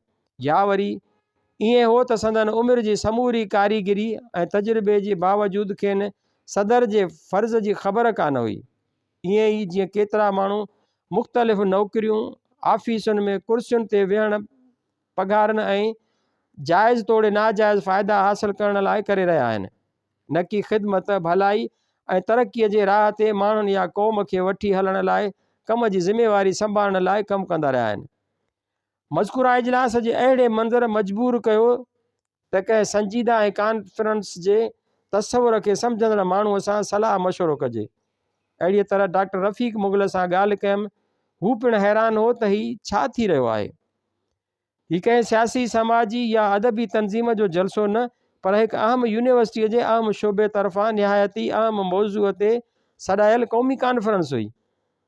S1: يا وري ائين هو ته سندن عمر جي سموري ڪاريگري ۽ تجربي جي باوجود کين صدر جي فرض جي خبر ڪانه هئي. ائين ئي جيئن ڪيترا ماڻهو مختلف نوڪريون، آفيسن ۾ ڪرسين تي ويهڻ، پگهارن ۽ جائز توڙي ناجائز فائدا حاصل ڪرڻ لاء ڪري رهيا آهن. نه ڪي خدمت، ڀلائي ۽ ترقيء جي راهه تي ماڻهن يا قوم کي وٺي هلڻ لاء ڪم جي ذميواري سنڀالڻ لاء ڪم ڪندا رهيا آهن. مذڪوره اجلاس جي اهڙي منظر مجبور ڪيو ته ڪنهن سنجيده ۽ ڪانفرنس جي تصور کي سمجهندڙ ماڻهوء سان صلاح مشورو ڪجي. اهڙيء طرح ڊاڪٽر رفيق مغل سان ڳالهه ڪيم، هو پڻ حيران هو ته هي ڇا ٿي رهيو آهي؟ هي ڪنهن سياسي، سماجي يا ادبي تنظيم جو جلسو نه پر هڪ اهم يونيورسٽيء جي اهم شعبي طرفان نهايت ئي اهم موضوع تي سڏايل قومي ڪانفرنس هئي،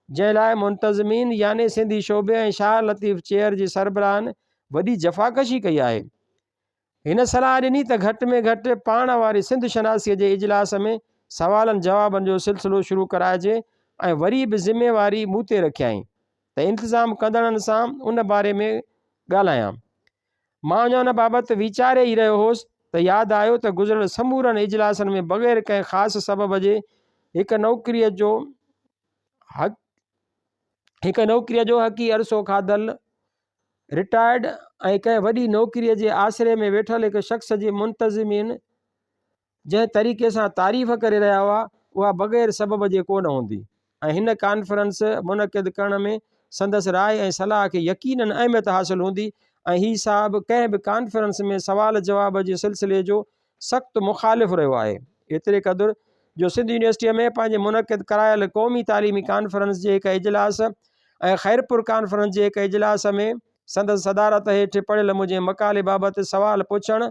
S1: جنهن لاء منتظمين يعني سنڌي شعبي ۽ شاهه لطيف چيئر جي سربراهن وڏي جفاڪشي ڪئي آهي. هن صلاح ڏني ته گهٽ ۾ گهٽ پاڻ واري سنڌ شناسيء جي اجلاس ۾ سوالن جوابن جو سلسلو شروع ڪرائجي ۽ وري به ذميواري مون تي رکيائين ته انتظام ڪندڙن سان ان باري ۾ ڳالهايان. مان اڃا ان بابت ويچاري ئي رهيو هوس ته ياد آيو ته گذريل سمورن اجلاسن ۾ بغير ڪنهن خاص سبب جي هڪ نوڪريء جو هڪ نوڪريء جو حقي عرصو کاڌل رٽائرڊ ۽ ڪنهن وڏي نوڪريء جي آسري ۾ ويٺل هڪ شخص جي منتظمين جنهن طريقي سان تعريف ڪري رهيا هئا، اها بغير سبب جي ڪو نه هوندي ۽ هن ڪانفرنس منعقد ڪرڻ ۾ سندس راء ۽ صلاح کي يقيناً اهميت حاصل هوندي ۽ هي صاحب ڪنهن به ڪانفرنس ۾ سوال جواب جي سلسلي جو سخت مخالف رهيو آهي. ايتري قدر جو سنڌ يونيورسٽيء ۾ پنهنجي منعقد ڪرايل قومي تعليمي ڪانفرنس جي هڪ اجلاس ۽ خيرپور ڪانفرنس جي هڪ اجلاس ۾ سندس صدارت هيٺ پڙهيل منهنجي مقالي بابت سوال پڇڻ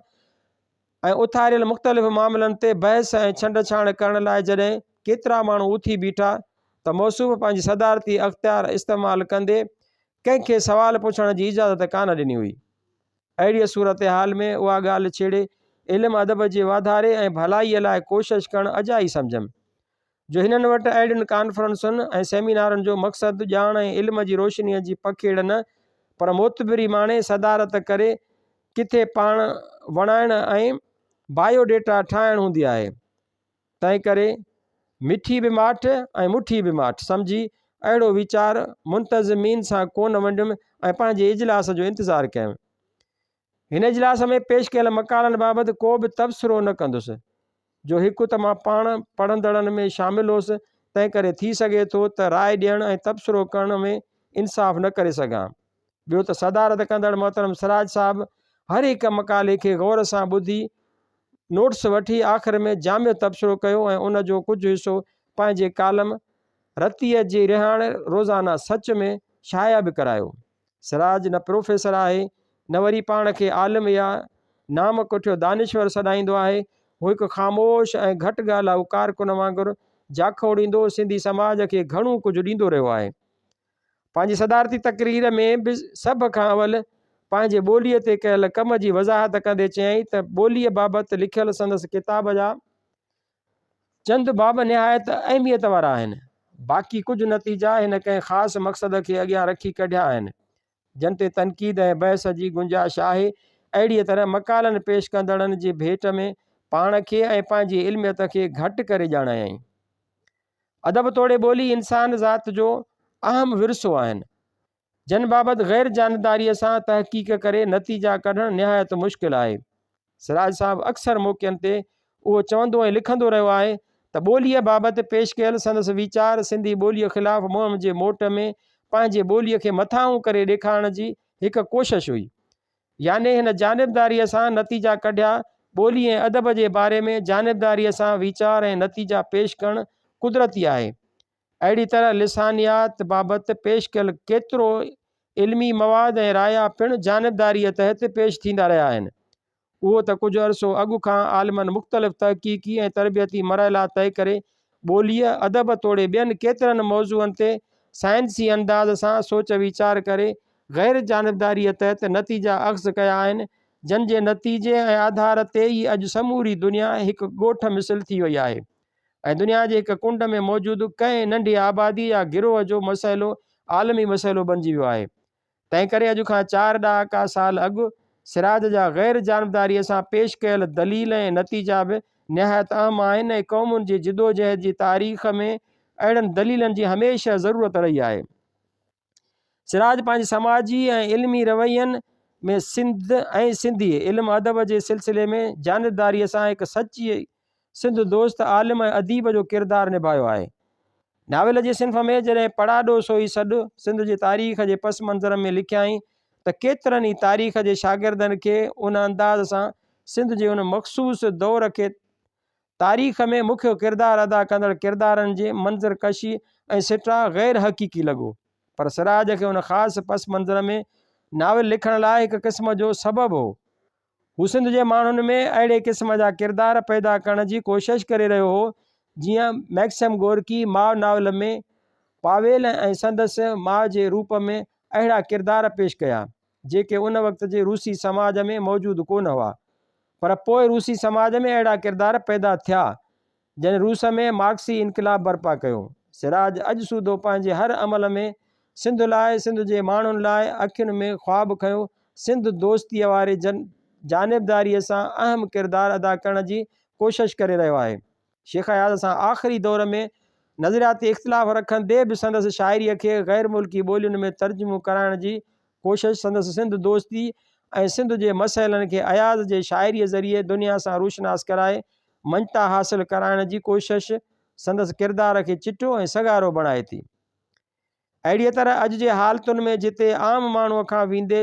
S1: ۽ اٿاريل مختلف معاملن تي بحث ۽ ڇنڊ ڇاڻ ڪرڻ لاء جڏهن ڪيترا ماڻهو اٿي بيٺا ته موصوف پنهنجي صدارتي اختيار استعمال ڪندي ڪنهن کي سوال پڇڻ جي اجازت ڪانه ڏني هئي. اهڙيء صورتحال ۾ اها ڳالهه ڇيڙي علم ادب جي واڌاري ۽ ڀلائيء لاء ڪوشش ڪرڻ اجائي سمجهيم، جو هنن وٽ اهڙين ڪانفرنسن ۽ سيمينارن جو مقصد ڄاڻ ۽ علم جي روشنيء جي پکيڙ نه پر معتبري ماڻي صدارت ڪري ڪٿي پاڻ وڻائڻ ۽ بايو ڊيٽا ٺاهڻ هوندي آهي. تنهنڪري مٺي به ماٺ ۽ مٺي به ماٺ سمجهي اهڙو ويچار منتظمين سان ڪونه ونڊيم ۽ پنهنجي اجلاس جو انتظار ڪيم. هن اجلاس ۾ پيش ڪيل مقالن بابت ڪو به تبصرو نه ڪندس، جو هڪ ته مان پاڻ پڙهندڙن ۾ شامل هوس، تنهنڪري ٿي سگهي ٿو ته راء ڏيڻ ۽ تبصرو ڪرڻ ۾ انصاف نه ڪري سگهان. ٻيو ته صدارت ڪندڙ محترم سراج صاحب هر هڪ مقالي کي غور سان ٻڌي نوٽس وٺي آخر ۾ جامع تبصرو ڪيو ۽ ان جو ڪجهه حصو پنهنجي ڪالم رتيء جي رهاڻ روزانه سچ ۾ شايع به ڪرايو. سراج نه پروفيسر آهي نه وري پاڻ کي عالم يا نام ڪٺيو دانشور سڏائيندو آهي. هو هڪ خاموش ۽ گهٽ ڳالهائو ڪارڪن وانگر جاکوڙيندو سنڌي سماج کي گهڻو ڪجهه ڏيندو رهيو آهي. پنهنجي صدارتي تقرير ۾ به سڀ کان اول پنهنجي ٻوليء تي ڪيل ڪم جي وضاحت ڪندي چيائين ته ٻوليء بابت لکيل سندس ڪتاب جا چند باب نهايت اهميت وارا آهن، باقي ڪجهه نتيجا هن ڪنهن خاص مقصد کي اڳيان رکي ڪڍيا آهن، جن تي تنقيد ۽ بحث جي گنجائش آهي. اهڙيء طرح مقالن پيش ڪندڙن جي ڀيٽ ۾ پاڻ کي ۽ پنهنجي علميت کي گهٽ ڪري ڄاڻايائين. ادب توڙي ٻولي انسان ذات جو اهم ورثو آهن، جن بابت غير جانبداريء سان تحقيق ڪري نتيجا ڪڍڻ نهايت مشڪل آهي. سراج صاحب اڪثر موقعن تي اهو چوندو ۽ لکندو رهيو آهي ته ٻوليء بابت پيش ڪيل سندس ويچار سنڌي ٻوليء خلاف مهم جي موٽ ۾ پنهنجي ٻوليء کي مٿانهون ڪري ڏيکارڻ جي هڪ ڪوشش هئي. يعني هن جانبداريء سان نتيجا ڪڍيا. ٻولي ۽ ادب جي باري ۾ جانبداريء سان ويچار ۽ نتيجا پيش ڪرڻ قدرتي آهي. اهڙي طرح لسانيات بابت پيش ڪيل ڪيترو علمي مواد ۽ رايا پڻ جانبداريء تحت پيش ٿيندا رهيا آهن. اهو ته ڪجهه عرصو اڳ کان عالمن مختلف تحقيقي ۽ تربيتي مرحلا طئي ڪري ٻوليء، ادب توڙي ٻين ڪيترن موضوعن تي سائنسي انداز سان سوچ ويچار ڪري غير جانبداريء تحت نتيجا اخذ ڪيا آهن، جن جي نتيجي ۽ آڌار تي ئي اڄ سموري دنيا هڪ ڳوٺ مثل ٿي وئي آهي. ۽ دنيا جي هڪ ڪنڊ ۾ موجود ڪنهن ننڍي آبادي يا گروهه جو مسئلو عالمي مسئلو بنجي ويو آهي. تنهنڪري اڄ کان چار ڏهاڪا سال اڳ سراج جا غير جانبداريء سان پيش ڪيل دليل ۽ نتيجا به نهايت اهم آهن ۽ قومن جي جدوجهد جي تاريخ ۾ اهڙن دليلن جي هميشه ضرورت رهي آهي. سراج پنهنجي سماجي ۽ علمي روين ۾ سنڌ ۽ سنڌي علم ادب جي سلسلي ۾ جانبداريء سان هڪ سچي سنڌ دوست عالم ۽ اديب جو ڪردار نڀايو آهي. ناول جي صنف ۾ جڏهن پڙاڏو سوئي سڏ سنڌ جي تاريخ جي پس منظر ۾ لکيائين ته ڪيترن ئي تاريخ جي شاگردن کي ان انداز سان سنڌ جي ان مخصوص دور کي تاريخ ۾ مکيو ڪردار ادا ڪندڙ ڪردارن جي منظر ڪشي ۽ سٽاء غير حقيقي لڳو پر سراج کي ان خاص پس منظر ۾ ناول لکڻ لاء هڪ قسم جو سبب هو. هو سنڌ جي ماڻهن ۾ اهڙي قسم جا ڪردار پيدا ڪرڻ جي ڪوشش ڪري رهيو هو، جيئن مئڪسم گورڪي ماء ناول ۾ پاويل ۽ سندس ماء جي روپ ۾ اهڙا ڪردار پيش ڪيا، جيڪي ان وقت جي روسي سماج ۾ موجود ڪونه هئا. پر پوء روسي سماج ۾ اهڙا ڪردار پيدا ٿيا، جن روس ۾ مارڪسي انقلاب برپا ڪيو. سراج اڄ سوڌو پنهنجي هر عمل ۾ سنڌ لاء، سنڌ جي ماڻهن لاء اکين ۾ خواب کنيو سنڌ دوستيء واري جانبداريء سان اهم ڪردار ادا ڪرڻ جي ڪوشش ڪري رهيو آهي. شيخ اياز سان آخري دور ۾ نظرياتي اختلاف رکندي به سندس شاعريء کي غير ملڪي ٻولين ۾ ترجمو ڪرائڻ جي ڪوشش سندس سنڌ دوستي ۽ سنڌ جي مسئلن کي اياز جي شاعريء ذريعي دنيا سان روشناس ڪرائي مڃتا حاصل ڪرائڻ جي ڪوشش سندس ڪردار کي چٽو ۽ سگهارو بڻائي ٿي. اهڙيء طرح اڄ جي حالتن ۾ جتي عام ماڻهوء کان ويندي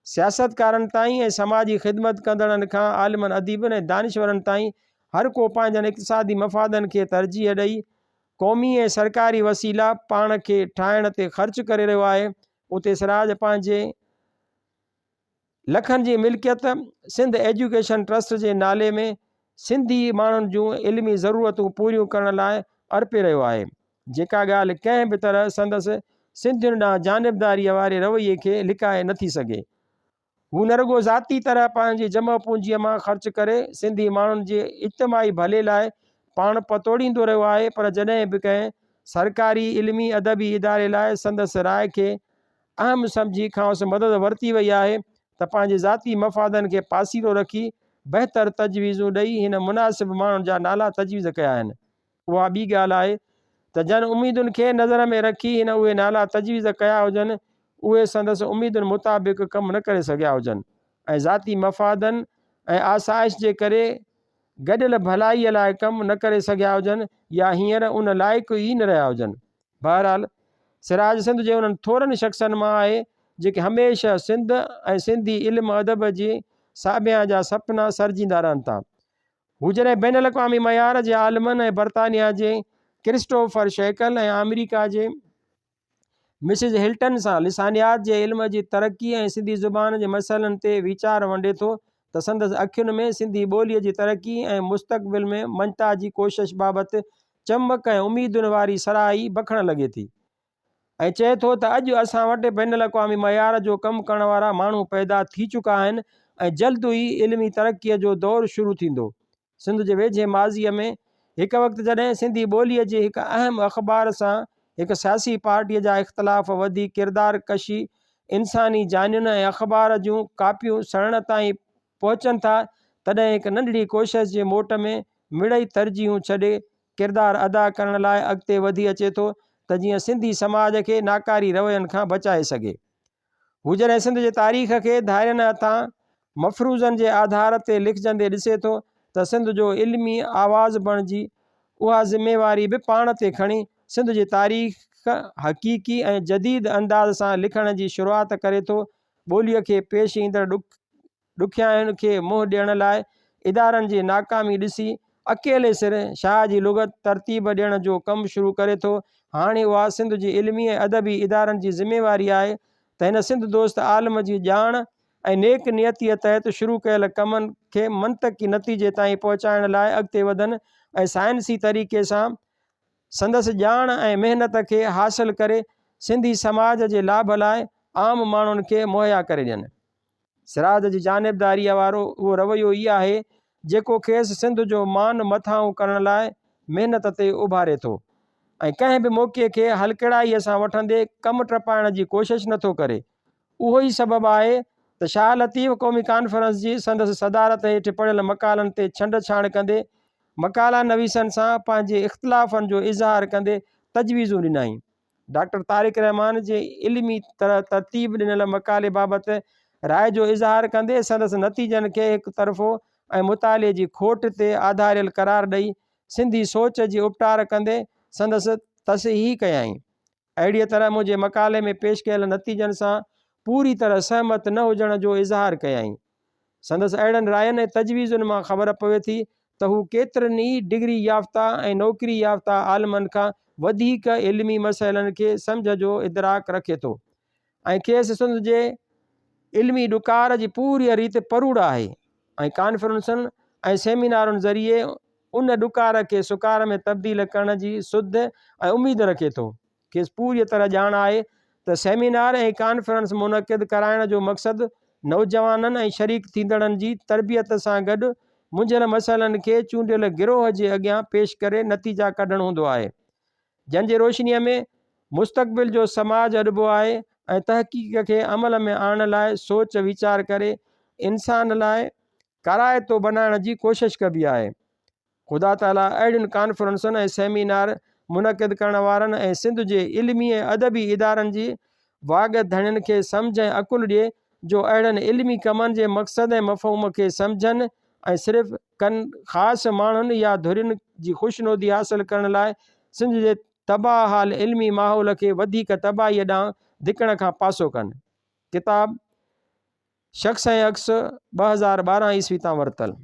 S1: سياستڪارن تائين ۽ سماجي خدمت ڪندڙن کان عالمن اديبن ۽ دانشورن تائين هر ڪو پنهنجن اقتصادي مفادن کي ترجيح ڏئي قومي ۽ سرڪاري وسيلا پاڻ کي ٺاهڻ تي خرچ ڪري رهيو آهي اتي سراج پنهنجي لکن جي ملڪيت سنڌ ايجوڪيشن ٽرسٽ جي نالي ۾ سنڌي ماڻهن جون علمي ضرورتون پوريون ڪرڻ لاء ارپي رهيو آهي، جيڪا ڳالهه ڪنهن به طرح سندس سنڌين ڏانهن جانبداريء واري رويي کي لڪائي نٿي سگهي. هو نه رڳو ذاتي طرح پنهنجي جمع پونجيء مان خرچ ڪري سنڌي ماڻهن جي اجتماعي ڀلي لاء پاڻ پتوڙيندو رهيو آهي پر جڏهن به ڪنهن سرڪاري علمي ادبي اداري لاء سندس راء کي اهم سمجهي کانئس مدد ورتي وئي آهي ته پنهنجي ذاتي مفادن کي پاسيرو رکي بهتر تجويزون ڏئي هن مناسب ماڻهن جا نالا تجويز ڪيا آهن. اها ٻي ڳالهه آهي ته جن اميدن کي نظر ۾ رکي هن اهي نالا تجويز ڪيا هجن اهي سندس اميدن مطابق ڪم نه ڪري سگهيا هجن ۽ ذاتي مفادن ۽ آسائش جي ڪري گڏيل ڀلائيء لاء ڪم نه ڪري سگهيا هجن يا هينئر ان لائق ئي نه رهيا هجن. بهرحال سراج سنڌ جي انهن ٿورن شخصن مان آهي جيڪي هميشه سنڌ ۽ سنڌي علم ادب جي ساڀيان جا سپنا سرجيندا رهن ٿا. هو جڏهن بين الاقوامي معيار جي عالمن ۽ برطانيا جي ڪرسٽوفر شيڪل ۽ آمريڪا جي مسز هلٽن سان لسانيات جي علم جي ترقي ۽ سنڌي زبان جي مسئلن تي ويچار ونڊي ٿو ته سندس اکين ۾ سنڌي ٻوليء جي ترقي ۽ مستقبل ۾ مڃتا جي ڪوشش بابت چمڪ ۽ اميدن واري سرهائي بکڻ لڳي ٿي ۽ چئي ٿو ته اڄ اسان وٽ بين الاقوامي معيار جو ڪم ڪرڻ وارا ماڻهو پيدا ٿي چڪا آهن ۽ جلد ئي علمي ترقيء جو دور شروع ٿيندو. سنڌ جي ويجهي ماضيء ۾ هڪ وقت جڏهن سنڌي ٻوليء جي هڪ اهم اخبار سان هڪ سياسي پارٽيء جا اختلاف وڌي ڪردار ڪشي، انساني جانين ۽ اخبار جون ڪاپيون سڙڻ تائين پهچن ٿا تڏهن هڪ ننڍڙي ڪوشش جي موٽ ۾ مڙئي ترجيحون ڇڏي ڪردار ادا ڪرڻ لاء اڳتي وڌي اچي ٿو ته جيئن سنڌي سماج کي ناڪاري روين کان بچائي سگهي. هو جڏهن سنڌ جي تاريخ کي ڌارين هٿان مفروضن جي آڌار تي لکجندي ڏسي ٿو ته سنڌ جو علمي آواز بڻجي اها ذميواري به پاڻ تي کڻي سنڌ جي تاريخ حقيقي ۽ جديد انداز سان لکڻ جي شروعات ڪري ٿو ٻوليء کي پيش ايندڙ ڏکيائين کي منهن ڏيڻ لاء ادارن جي ناڪامي ڏسي اڪيلي سر شاهه جي لغت ترتيب ڏيڻ جو ڪم شروع ڪري ٿو. هاڻي اها سنڌ جي علمي ۽ ادبي ادارن جي ذميواري آهي ته هن سنڌ دوست عالم جي ڄاڻ ۽ نيڪ نيتيء تحت شروع ڪيل ڪمن کي منطقي نتيجي تائين پهچائڻ لاء اڳتي وڌن ۽ سائنسي طريقي سان سندس ڄاڻ ۽ محنت کي حاصل ڪري سنڌي سماج جي لاڀ لاء عام ماڻهن کي مهيا ڪري ڏين. سراج جي جانبداريء وارو اهو رويو ئي آهي، جيڪو کيس سنڌ جو مان مٿانهون ڪرڻ لاء محنت تي اڀاري ٿو ۽ ڪنهن به موقعي کي هلڪڙائيء سان وٺندي ڪم ٽپائڻ جي ڪوشش نٿو ڪري. اهو ئي سبب آهي ته شاهه لطيف قومي ڪانفرنس جي سندس صدارت هيٺ پڙهيل مقالن تي ڇنڊ ڇاڻ ڪندي مقالا نويسن سان پنهنجي اختلافن جو اظهار ڪندي تجويزون ڏنائين. ڊاڪٽر طارق الرحمان جي علمي طرح ترتيب ڏنل مقالي بابت راء جو اظهار ڪندي سندس نتيجن کي هڪ طرفو ۽ مطالعي جي کوٽ تي آڌاريل قرار ڏئي سنڌي سوچ جي اپٽار ڪندي سندس تصحيح ڪيائين. اهڙيء طرح منهنجي مقالي ۾ پيش ڪيل نتيجن سان پوري طرح سهمت نه هجڻ جو اظهار ڪيائين. سندس اهڙن راين ۽ تجويزن مان خبر پوي ٿي ته هو ڪيترن ئي ڊگري يافته ۽ نوڪري يافته عالمن کان وڌيڪ علمي مسئلن کي سمجهه جو ادراڪ رکي ٿو ۽ کيس سنڌ جي علمي ڏڪار جي پوريء ريت پروڙ آهي ۽ ڪانفرنسن ۽ سيمينارن ذريعي ان ڏڪار کي سڪار ۾ تبديل ڪرڻ جي سڌ ۽ اميد رکي ٿو. کيس پوريء طرح ڄاڻ آهي ته سيمينار ۽ ڪانفرنس منعقد ڪرائڻ جو مقصد نوجوانن ۽ شريڪ ٿيندڙن جي تربيت سان گڏ منجهيل مسئلن کي چونڊيل گروهه جي اڳيان پيش ڪري نتيجا ڪڍڻ هوندو آهي جن جي روشنيء ۾ مستقبل جو سماج اڏبو آهي ۽ تحقيق کي عمل ۾ آڻڻ لاء سوچ ويچار ڪري انسان لاء ڪارائتو بنائڻ جي ڪوشش ڪبي آهي. خدا تعاليٰ اهڙين ڪانفرنسن ۽ سيمينار منعقد ڪرڻ وارن ۽ سنڌ جي علمي ۽ ادبي ادارن جي واڳ ڌڻين کي سمجهه ۽ عقل ڏئي جو اهڙن علمي ڪمن جي مقصد ۽ مفهوم کي سمجهن ۽ صرف ڪن خاص ماڻهن يا ڌرين جي خوشنودي حاصل ڪرڻ لاء سنڌ جي تباهه حال علمي ماحول کي وڌيڪ تباهيء ڏانهن ڌڪڻ کان پاسو ڪن. ڪتاب، شخص ۽ عڪس، 2012 عيسوي تان ورتل.